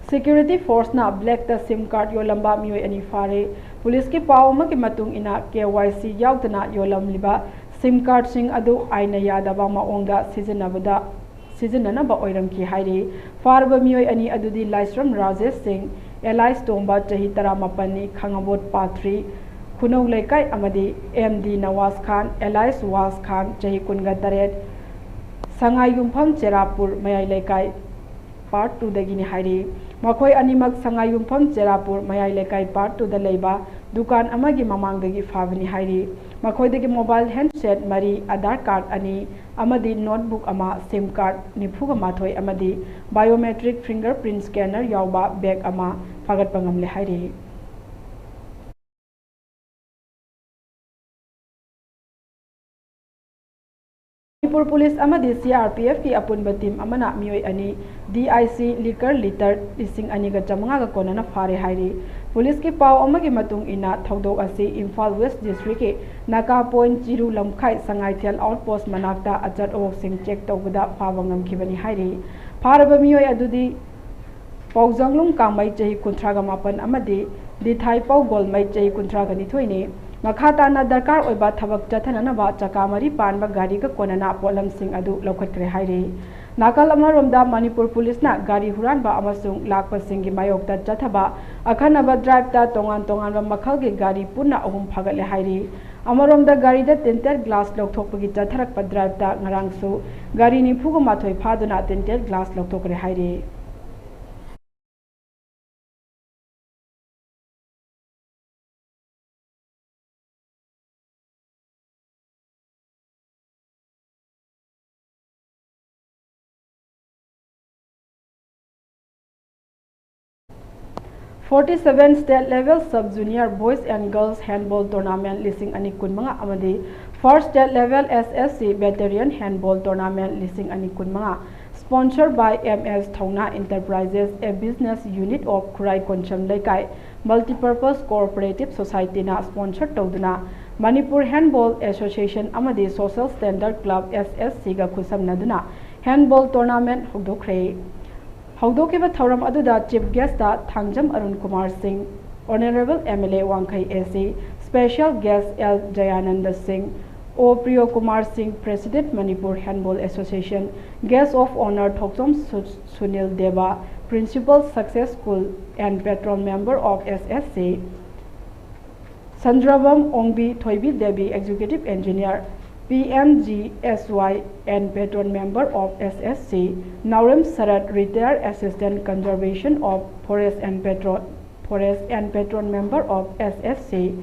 Security forceꯅ blackꯇ SIM card ꯌꯣꯜꯂꯝꯕ ꯃꯤꯑꯣꯏ ꯑꯅꯤ ꯐꯥꯔꯦ꯫ ꯄꯨꯂꯤꯁꯀꯤ ꯄꯥꯎ ꯑꯃꯒꯤ ꯃꯇꯨꯡ ꯏꯟꯅ, KYC ꯌꯥꯎꯗꯅ ꯌꯣꯜꯂꯝꯂꯤꯕ SIM cardꯁꯤꯡ ꯑꯗꯨ ꯑꯥꯏꯟꯅ ꯌꯥꯗꯕ ꯃꯑꯣꯡꯗ ꯁꯤꯖꯤꯟꯅꯕꯗ, ꯁꯤꯖꯤꯟꯅꯅꯕ ꯑꯣꯏꯔꯝꯈꯤ ꯍꯥꯏꯔꯤ꯫ ꯐꯥꯔꯕ ꯃꯤꯑꯣꯏ ꯑꯅꯤ ꯑꯗꯨꯗꯤ ꯂꯥꯏꯁ꯭ꯔꯝ ꯔꯥꯖꯦꯁ ꯁꯤꯡ, alias ꯇꯣꯝꯕ, ꯆꯍꯤ ꯇꯔꯥꯃꯥꯄꯟꯅꯤ, ꯈꯥꯉꯕꯣꯠ ꯄꯥꯊ꯭ꯔꯤ, ꯈꯨꯅꯧ ꯂꯩꯀꯥꯏ, ꯑꯃꯗꯤ MD Nawaz Khan, alias was ꯈꯥꯟ, ꯆꯍꯤ ꯀꯨꯟꯒ ꯇꯔꯦꯠ, ꯁꯉꯥꯏꯌꯨꯝꯐꯝ ꯆꯦꯔꯥꯄꯨꯔ ꯃꯌꯥꯏ ꯂꯩꯀꯥꯏ, Part twoꯗꯒꯤꯅꯤ ꯍꯥꯏꯔꯤ꯫ ꯃꯈꯣꯏ ꯑꯅꯤꯃꯛ ꯁꯉꯥꯏꯌꯨꯝꯐꯝ ꯆꯦꯔꯥꯄꯨꯔ ꯃꯌꯥꯏ ꯂꯩꯀꯥꯏ Part twoꯗ ꯂꯩꯕ ꯗꯨꯀꯥꯟ ꯑꯃꯒꯤ ꯃꯃꯥꯡꯗꯒꯤ ꯐꯥꯕꯅꯤ ꯍꯥꯏꯔꯤ꯫ ꯃꯈꯣꯏꯗꯒꯤ mobile handset ꯃꯔꯤ, Aadhaar card ꯑꯅꯤ ꯑꯃꯗꯤ notebook ꯑꯃ, SIM card ꯅꯤꯐꯨꯒ ꯃꯥꯊꯣꯏ ꯑꯃꯗꯤ biometric fingerprint scanner ꯌꯥꯎꯕ bag ꯑꯃ ꯐꯥꯒꯠꯄ ꯉꯝꯂꯦ ꯍꯥꯏꯔꯤ꯫ ꯃꯅꯤꯄꯨꯔ ꯄꯨꯂꯤꯁ ꯑꯃꯗꯤ CRPFꯀꯤ ꯑꯄꯨꯟꯕ team ꯑꯃꯅ ꯃꯤꯑꯣꯏ ꯑꯅꯤ DIC liquor litre ꯂꯤꯁꯤꯡ ꯑꯅꯤꯒ ꯆꯥꯃꯉꯥꯒ ꯀꯣꯟꯅꯅ ꯐꯥꯔꯦ ꯍꯥꯏꯔꯤ꯫ ꯄꯨꯂꯤꯁꯀꯤ ꯄꯥꯎ ꯑꯃꯒꯤ ꯃꯇꯨꯡ ꯏꯟꯅ, ꯊꯧꯗꯣꯛ ꯑꯁꯤ ꯏꯝꯐꯥꯜ West Districtꯀꯤ ꯅꯥꯀꯥ point ꯆꯤꯔꯨ ꯂꯝꯈꯥꯏ ꯁꯉꯥꯏꯊꯦꯜ outpost ꯃꯅꯥꯛꯇ ꯑꯆꯠ ꯑꯋꯣꯛꯁꯤꯡ check ꯇꯧꯕꯗ ꯐꯥꯕ ꯉꯝꯈꯤꯕꯅꯤ ꯍꯥꯏꯔꯤ꯫ ꯐꯥꯔꯕ ꯃꯤꯑꯣꯏ ꯑꯗꯨꯗꯤ ꯄꯥꯎꯖꯪꯂꯨꯡ ꯀꯥꯡꯃꯩ, ꯆꯍꯤ ꯀꯨꯟꯊ꯭ꯔꯥꯒ ꯃꯥꯄꯟ, ꯑꯃꯗꯤ ꯗꯤꯊꯥꯏ ꯄꯥꯎꯒꯣꯜꯃꯩ, ꯆꯍꯤ ꯀꯨꯟꯊ꯭ꯔꯥꯒ ꯅꯤꯊꯣꯏꯅꯤ꯫ ꯃꯈꯥ ꯇꯥꯅ ꯗꯔꯀꯥꯔ ꯑꯣꯏꯕ ꯊꯕꯛ ꯆꯠꯊꯅꯅꯕ ꯆꯀꯥ ꯃꯔꯤ ꯄꯥꯟꯕ ꯒꯥꯔꯤꯒ ꯀꯣꯟꯅꯅ ꯄꯣꯠꯂꯝꯁꯤꯡ ꯑꯗꯨ ꯂꯧꯈꯠꯈ꯭ꯔꯦ ꯍꯥꯏꯔꯤ꯫ ꯅꯥꯀꯜ ꯑꯃꯔꯣꯝꯗ, ꯃꯅꯤꯄꯨꯔ ꯄꯨꯂꯤꯁꯅ ꯒꯥꯔꯤ ꯍꯨꯔꯥꯟꯕ ꯑꯃꯁꯨꯡ ꯂꯥꯛꯄꯁꯤꯡꯒꯤ ꯃꯥꯌꯣꯛꯇ ꯆꯠꯊꯕ ꯑꯈꯟꯅꯕ driveꯇ ꯇꯣꯉꯥꯟ ꯇꯣꯉꯥꯟꯕ ꯃꯈꯜꯒꯤ ꯒꯥꯔꯤ ꯄꯨꯟꯅ ꯑꯍꯨꯝ ꯐꯥꯒꯠꯂꯦ ꯍꯥꯏꯔꯤ꯫ ꯑꯃꯔꯣꯝꯗ, ꯒꯥꯔꯤꯗ tinted glass ꯂꯧꯊꯣꯛꯄꯒꯤ ꯆꯠꯊꯔꯛꯄ driveꯇ ꯉꯔꯥꯡꯁꯨ ꯒꯥꯔꯤ ꯅꯤꯐꯨꯒ ꯃꯥꯊꯣꯏ ꯐꯥꯗꯨꯅ tinted glass ꯂꯧꯊꯣꯛꯈ꯭ꯔꯦ ꯍꯥꯏꯔꯤ꯫ Forty seven State Level Sub Junior Boys and Girls Handball Tournament ꯂꯤꯁꯤꯡ ꯑꯅꯤ ꯀꯨꯟꯃꯉꯥ ꯑꯃꯗꯤ First State Level SSC Veteran Handball Tournament ꯂꯤꯁꯤꯡ ꯑꯅꯤ ꯀꯨꯟꯃꯉꯥ, sponsored by MS Thouna Enterprises, a business unit of ꯈꯨꯔꯥꯏ ꯀꯣꯟꯁꯝ ꯂꯩꯀꯥꯏ Multipurpose Cooperative Societyꯅ sponsor ꯇꯧꯗꯨꯅ Manipur Handball Association ꯑꯃꯗꯤ Social Standard Club, SSCꯒ ꯈꯨꯠꯁꯝꯅꯗꯨꯅ handball tournament ꯍꯧꯗꯣꯛꯈ꯭ꯔꯦ꯫ ꯍꯧꯗꯣꯛꯈꯤꯕ ꯊꯧꯔꯝ ꯑꯗꯨꯗ Chief Guest ꯊꯥꯡꯖꯝ ꯑꯔꯨꯟ ꯀꯨꯃꯥꯔ ꯁꯤꯡ, Honourable M L A ꯋꯥꯡꯈꯩ A C, Special Guest L Jayananda Singh, O Priyo Kumar Singh, President Manipur Handball Association, Guest of Honour ꯊꯣꯛꯆꯣꯝ ꯁꯨ- ꯁꯨꯅꯤꯜ ꯗꯦꯕ, Principal Success School and Patron Member of S S C, Sandrabam Ongbi Thoibi Devi, Executive Engineer, P M G S Y and Patron Member of S S C, Naorem Sarat, Retired Assistant Conservation of Forest and Patron, Forest and Patron Member of S S C,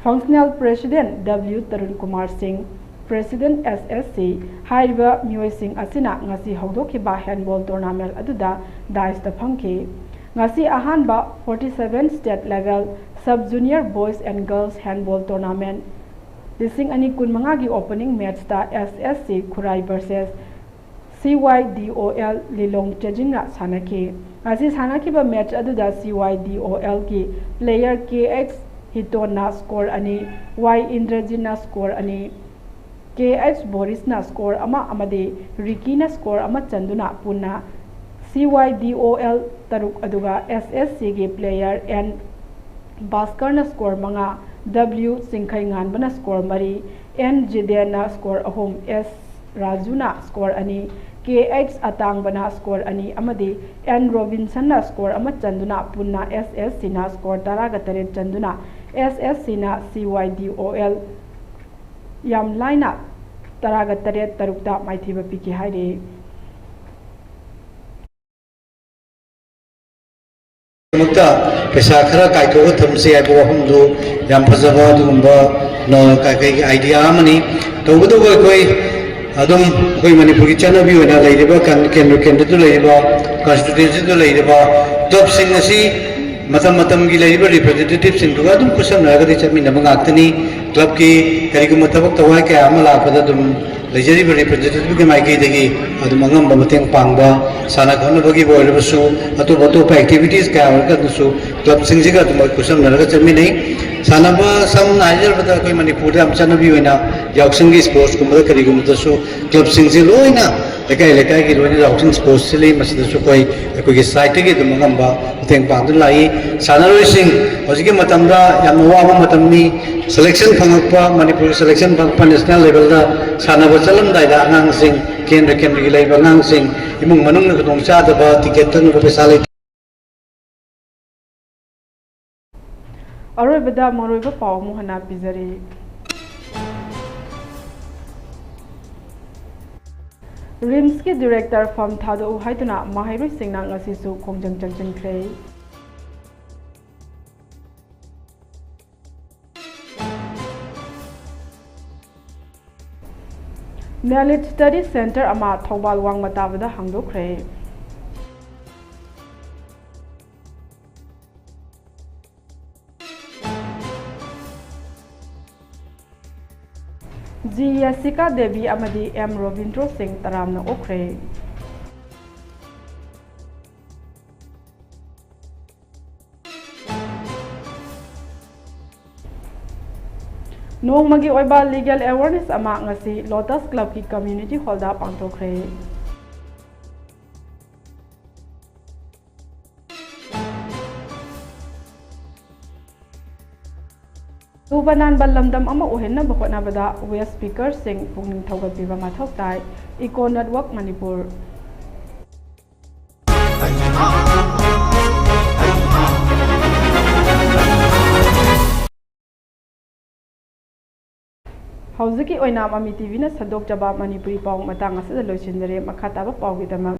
Functional President W Tarun Kumar Singh, President S S C, ꯍꯥꯏꯔꯤꯕ ꯃꯤꯑꯣꯏꯁꯤꯡ ꯑꯁꯤꯅ ꯉꯁꯤ ꯍꯧꯗꯣꯛꯈꯤꯕ handball tournament ꯑꯗꯨꯗ dais ꯐꯝꯈꯤ꯫ ꯉꯁꯤ ꯑꯍꯥꯟꯕ forty seven state level sub junior boys and girls handball tournament ꯂꯤꯁꯤꯡ ꯑꯅꯤ ꯀꯨꯟꯃꯉꯥꯒꯤ opening matchꯇ S S C ꯈꯨꯔꯥꯏ versus C Y D O L ꯂꯤꯂꯣꯡ ꯆꯦꯖꯤꯡꯅ ꯁꯥꯟꯅꯈꯤ꯫ ꯉꯁꯤ ꯁꯥꯟꯅꯈꯤꯕ match ꯑꯗꯨꯗ C Y D O Lꯒꯤ player K H ꯍꯤꯇꯣꯟꯅ score ꯑꯅꯤ, Y ꯏꯟꯗ꯭ꯔꯖꯤꯠꯅ score ꯑꯅꯤ, K H ꯕꯣꯔꯤꯁꯅ score ꯑꯃ ꯑꯃꯗꯤ ꯔꯤꯀꯤꯅ score ꯑꯃ ꯆꯟꯗꯨꯅ ꯄꯨꯟꯅ C Y D O L ꯇꯔꯨꯛ ꯑꯗꯨꯒ S S Cꯒꯤ player N ꯚꯥꯁꯀꯔꯅ score ꯃꯉꯥ, W ꯆꯤꯡꯈꯩꯉꯥꯟꯕꯅ score ꯃꯔꯤ, N ꯖꯤꯗꯦꯟꯅ score ꯑꯍꯨꯝ, S ꯔꯥꯖꯨꯅ score ꯑꯅꯤ, K H ꯑꯇꯥꯡꯕꯅ score ꯑꯅꯤ ꯑꯃꯗꯤ N ꯔꯣꯕꯤꯟꯁꯟꯅ score ꯑꯃ ꯆꯟꯗꯨꯅ ꯄꯨꯟꯅ S S Cꯅ score ꯇꯔꯥꯒ ꯇꯔꯦꯠ ꯆꯟꯗꯨꯅ S S Cꯅ C Y D O L ꯌꯥꯝ ꯂꯥꯏꯅ ꯇꯔꯥꯒ ꯇꯔꯦꯠ ꯇꯔꯨꯛꯇ ꯃꯥꯏꯊꯤꯕ ꯄꯤꯈꯤ ꯍꯥꯏꯔꯤ꯫ ꯗꯃꯛꯇ ꯄꯩꯁꯥ ꯈꯔ ꯀꯥꯏꯊꯣꯛꯑꯒ ꯊꯝꯁꯤ ꯍꯥꯏꯕ ꯋꯥꯐꯝꯗꯨ ꯌꯥꯝ ꯐꯖꯕ ꯑꯗꯨꯒꯨꯝꯕ ꯅ-, ꯀꯩ-, ꯀꯩꯒꯤ idea ꯑꯃꯅꯤ꯫ ꯇꯧꯕꯇꯕꯨ ꯑꯩꯈꯣꯏ ꯑꯗꯨꯝ ꯑꯩꯈꯣꯏ ꯃꯅꯤꯄꯨꯔꯒꯤ ꯆꯠꯅꯕꯤ ꯑꯣꯏꯅ ꯂꯩꯔꯤꯕ ꯀꯟ-, ꯀꯦꯟꯗ꯭ꯔ ꯀꯦꯟꯗ꯭ꯔꯗ ꯂꯩꯔꯤꯕ constituencyꯗ ꯂꯩꯔꯤꯕ clubꯁꯤꯡ ꯑꯁꯤ ꯃꯇꯝ ꯃꯇꯝꯒꯤ ꯂꯩꯔꯤꯕ representativeꯁꯤꯡꯗꯨꯒ ꯑꯗꯨꯝ ꯈꯨꯠꯁꯝꯅꯔꯒꯗꯤ ꯆꯠꯃꯤꯟꯅꯕ ꯉꯥꯛꯇꯅꯤ꯫ Clubꯀꯤ ꯀꯔꯤꯒꯨꯝꯕ ꯊꯕꯛ ꯊꯧꯋꯥꯏ ꯀꯌꯥ ꯑꯃ ꯂꯥꯛꯄꯗ ꯑꯗꯨꯝ ꯂꯩꯖꯔꯤꯕ representativeꯀꯤ ꯃꯥꯏꯀꯩꯗꯒꯤ ꯑꯗꯨꯝ ꯑꯉꯝꯕ ꯃꯇꯦꯡ ꯄꯥꯡꯕ, ꯁꯥꯟꯅ ꯈꯣꯠꯅꯕꯒꯤꯕꯨ ꯑꯣꯏꯔꯕꯁꯨ, ꯑꯇꯣꯞ ꯑꯇꯣꯞꯄ activities ꯀꯌꯥ ꯑꯣꯏꯔꯒꯁꯨ clubꯁꯤꯡꯁꯤꯒ ꯑꯗꯨꯝ ꯑꯩꯈꯣꯏ ꯈꯨꯠꯁꯝꯅꯔꯒ ꯆꯠꯃꯤꯟꯅꯩ꯫ ꯁꯥꯟꯅꯕ ꯁꯝꯅ ꯍꯥꯏꯖꯔꯕꯗ ꯑꯩꯈꯣꯏ ꯃꯅꯤꯄꯨꯔꯗ ꯌꯥꯝ ꯆꯠꯅꯕꯤ ꯑꯣꯏꯅ ꯌꯥꯎꯁꯪꯒꯤ sportsꯀꯨꯝꯕꯗ ꯀꯔꯤꯒꯨꯝꯕꯗꯁꯨ clubꯁꯤꯡꯁꯦ ꯂꯣꯏꯅ ꯂꯩꯀꯥꯏ ꯂꯩꯀꯥꯏꯒꯤ ꯂꯣꯏꯅ ꯌꯥꯎꯁꯪ ꯁ꯭ꯄꯣꯔꯠꯁ ꯁꯤꯜꯂꯤ꯫ ꯃꯁꯤꯗꯁꯨ ꯑꯩꯈꯣꯏ ꯑꯩꯈꯣꯏꯒꯤ ꯁꯥꯏꯠꯇꯒꯤ ꯑꯗꯨꯝ ꯑꯉꯝꯕ ꯃꯇꯦꯡ ꯄꯥꯡꯗꯨꯅ ꯂꯥꯛꯏ꯫ ꯁꯥꯟꯅꯔꯣꯏꯁꯤꯡ ꯍꯧꯖꯤꯛꯀꯤ ꯃꯇꯝꯗ ꯌꯥꯝꯅ ꯋꯥꯕ ꯃꯇꯝꯅꯤ꯫ ꯁꯦꯂꯦꯛꯁꯟ ꯐꯪꯉꯛꯄ, ꯃꯅꯤꯄꯨꯔꯒꯤ ꯁꯦꯂꯦꯛꯁꯟ ꯐꯪꯉꯛꯄ ꯅꯦꯁꯅꯦꯜ ꯂꯦꯚꯦꯜꯗ ꯁꯥꯟꯅꯕ ꯆꯠꯂꯝꯗꯥꯏꯗ ꯑꯉꯥꯡꯁꯤꯡ, ꯀꯦꯟꯗ꯭ꯔ ꯀꯦꯟꯗ꯭ꯔꯒꯤ ꯂꯩꯕ ꯑꯉꯥꯡꯁꯤꯡ, ꯏꯃꯨꯡ ꯃꯅꯨꯡꯅ ꯈꯨꯗꯣꯡꯆꯥꯗꯕ, ꯇꯤꯀꯦꯠ ꯀꯛꯅꯕ ꯄꯩꯁꯥ ꯂꯩꯇ ꯑꯔꯣꯏꯕꯗ ꯃꯔꯨꯑꯣꯏꯕ ꯄꯥꯎ ꯑꯃꯨꯛ ꯍꯟꯅ ꯄꯤꯖꯔꯤ꯫ ꯔꯤꯝꯁꯀꯤ ꯗꯤꯔꯦꯛꯇꯔ ꯐꯝ ꯊꯥꯗꯣꯛꯎ ꯍꯥꯏꯗꯨꯅ ꯃꯍꯩꯔꯣꯏꯁꯤꯡꯅ ꯉꯁꯤꯁꯨ ꯈꯣꯡꯖꯪ ꯆꯪꯁꯤꯟꯈ꯭ꯔꯦ꯫ ꯅꯦꯂꯤꯠ ꯁ꯭ꯇꯗꯤ ꯁꯦꯟꯇꯔ ꯑꯃ ꯊꯧꯕꯥꯜ ꯋꯥꯡꯃ ꯇꯥꯕꯗ ꯍꯥꯡꯗꯣꯛꯈ꯭ꯔꯦ꯫ ꯖꯤ ꯌꯥꯁꯤꯀꯥ ꯗꯦꯕꯤ ꯑꯃꯗꯤ ꯑꯦꯝ ꯔꯣꯕꯤꯟꯗ꯭ꯔꯣ ꯁꯤꯡ ꯇꯔꯥꯝꯅ ꯑꯣꯛꯈ꯭ꯔꯦ꯫ ꯅꯣꯡꯃꯒꯤ ꯑꯣꯏꯕ ꯂꯤꯒꯦꯜ ꯑꯦꯋꯥꯔꯅꯦꯁ ꯑꯃ ꯉꯁꯤ ꯂꯣꯇꯁ ꯀ꯭ꯂꯕꯀꯤ ꯀꯝꯃ꯭ꯌꯨꯅꯤꯇꯤ ꯍꯣꯜꯗ ꯄꯥꯡꯊꯣꯛꯈ꯭ꯔꯦ꯫ ꯇꯨꯕ ꯅꯥꯟꯕ ꯂꯝꯗꯝ ꯑꯃ ꯑꯣꯏꯍꯟꯅꯕ ꯍꯣꯠꯅꯕꯗ ꯋꯦꯁ ꯄꯤꯀꯔꯁꯤꯡ ꯄꯨꯛꯅꯤꯡ ꯊꯧꯒꯠꯄꯤꯕ ꯃꯊꯧ ꯇꯥꯏ, ꯏꯀꯣ ꯅꯦꯠꯋꯥꯔꯛ ꯃꯅꯤꯄꯨꯔ꯫ ꯍꯧꯖꯤꯛꯀꯤ ꯑꯣꯏꯅ ꯃꯃꯤ ꯇꯤꯚꯤꯅ ꯁꯟꯗꯣꯛꯆꯕ ꯃꯅꯤꯄꯨꯔꯤ ꯄꯥꯎ ꯃꯇꯥꯡ ꯑꯁꯤꯗ ꯂꯣꯏꯁꯤꯟꯖꯔꯦ꯫ ꯃꯈꯥ ꯇꯥꯕ ꯄꯥꯎꯒꯤꯗꯃꯛ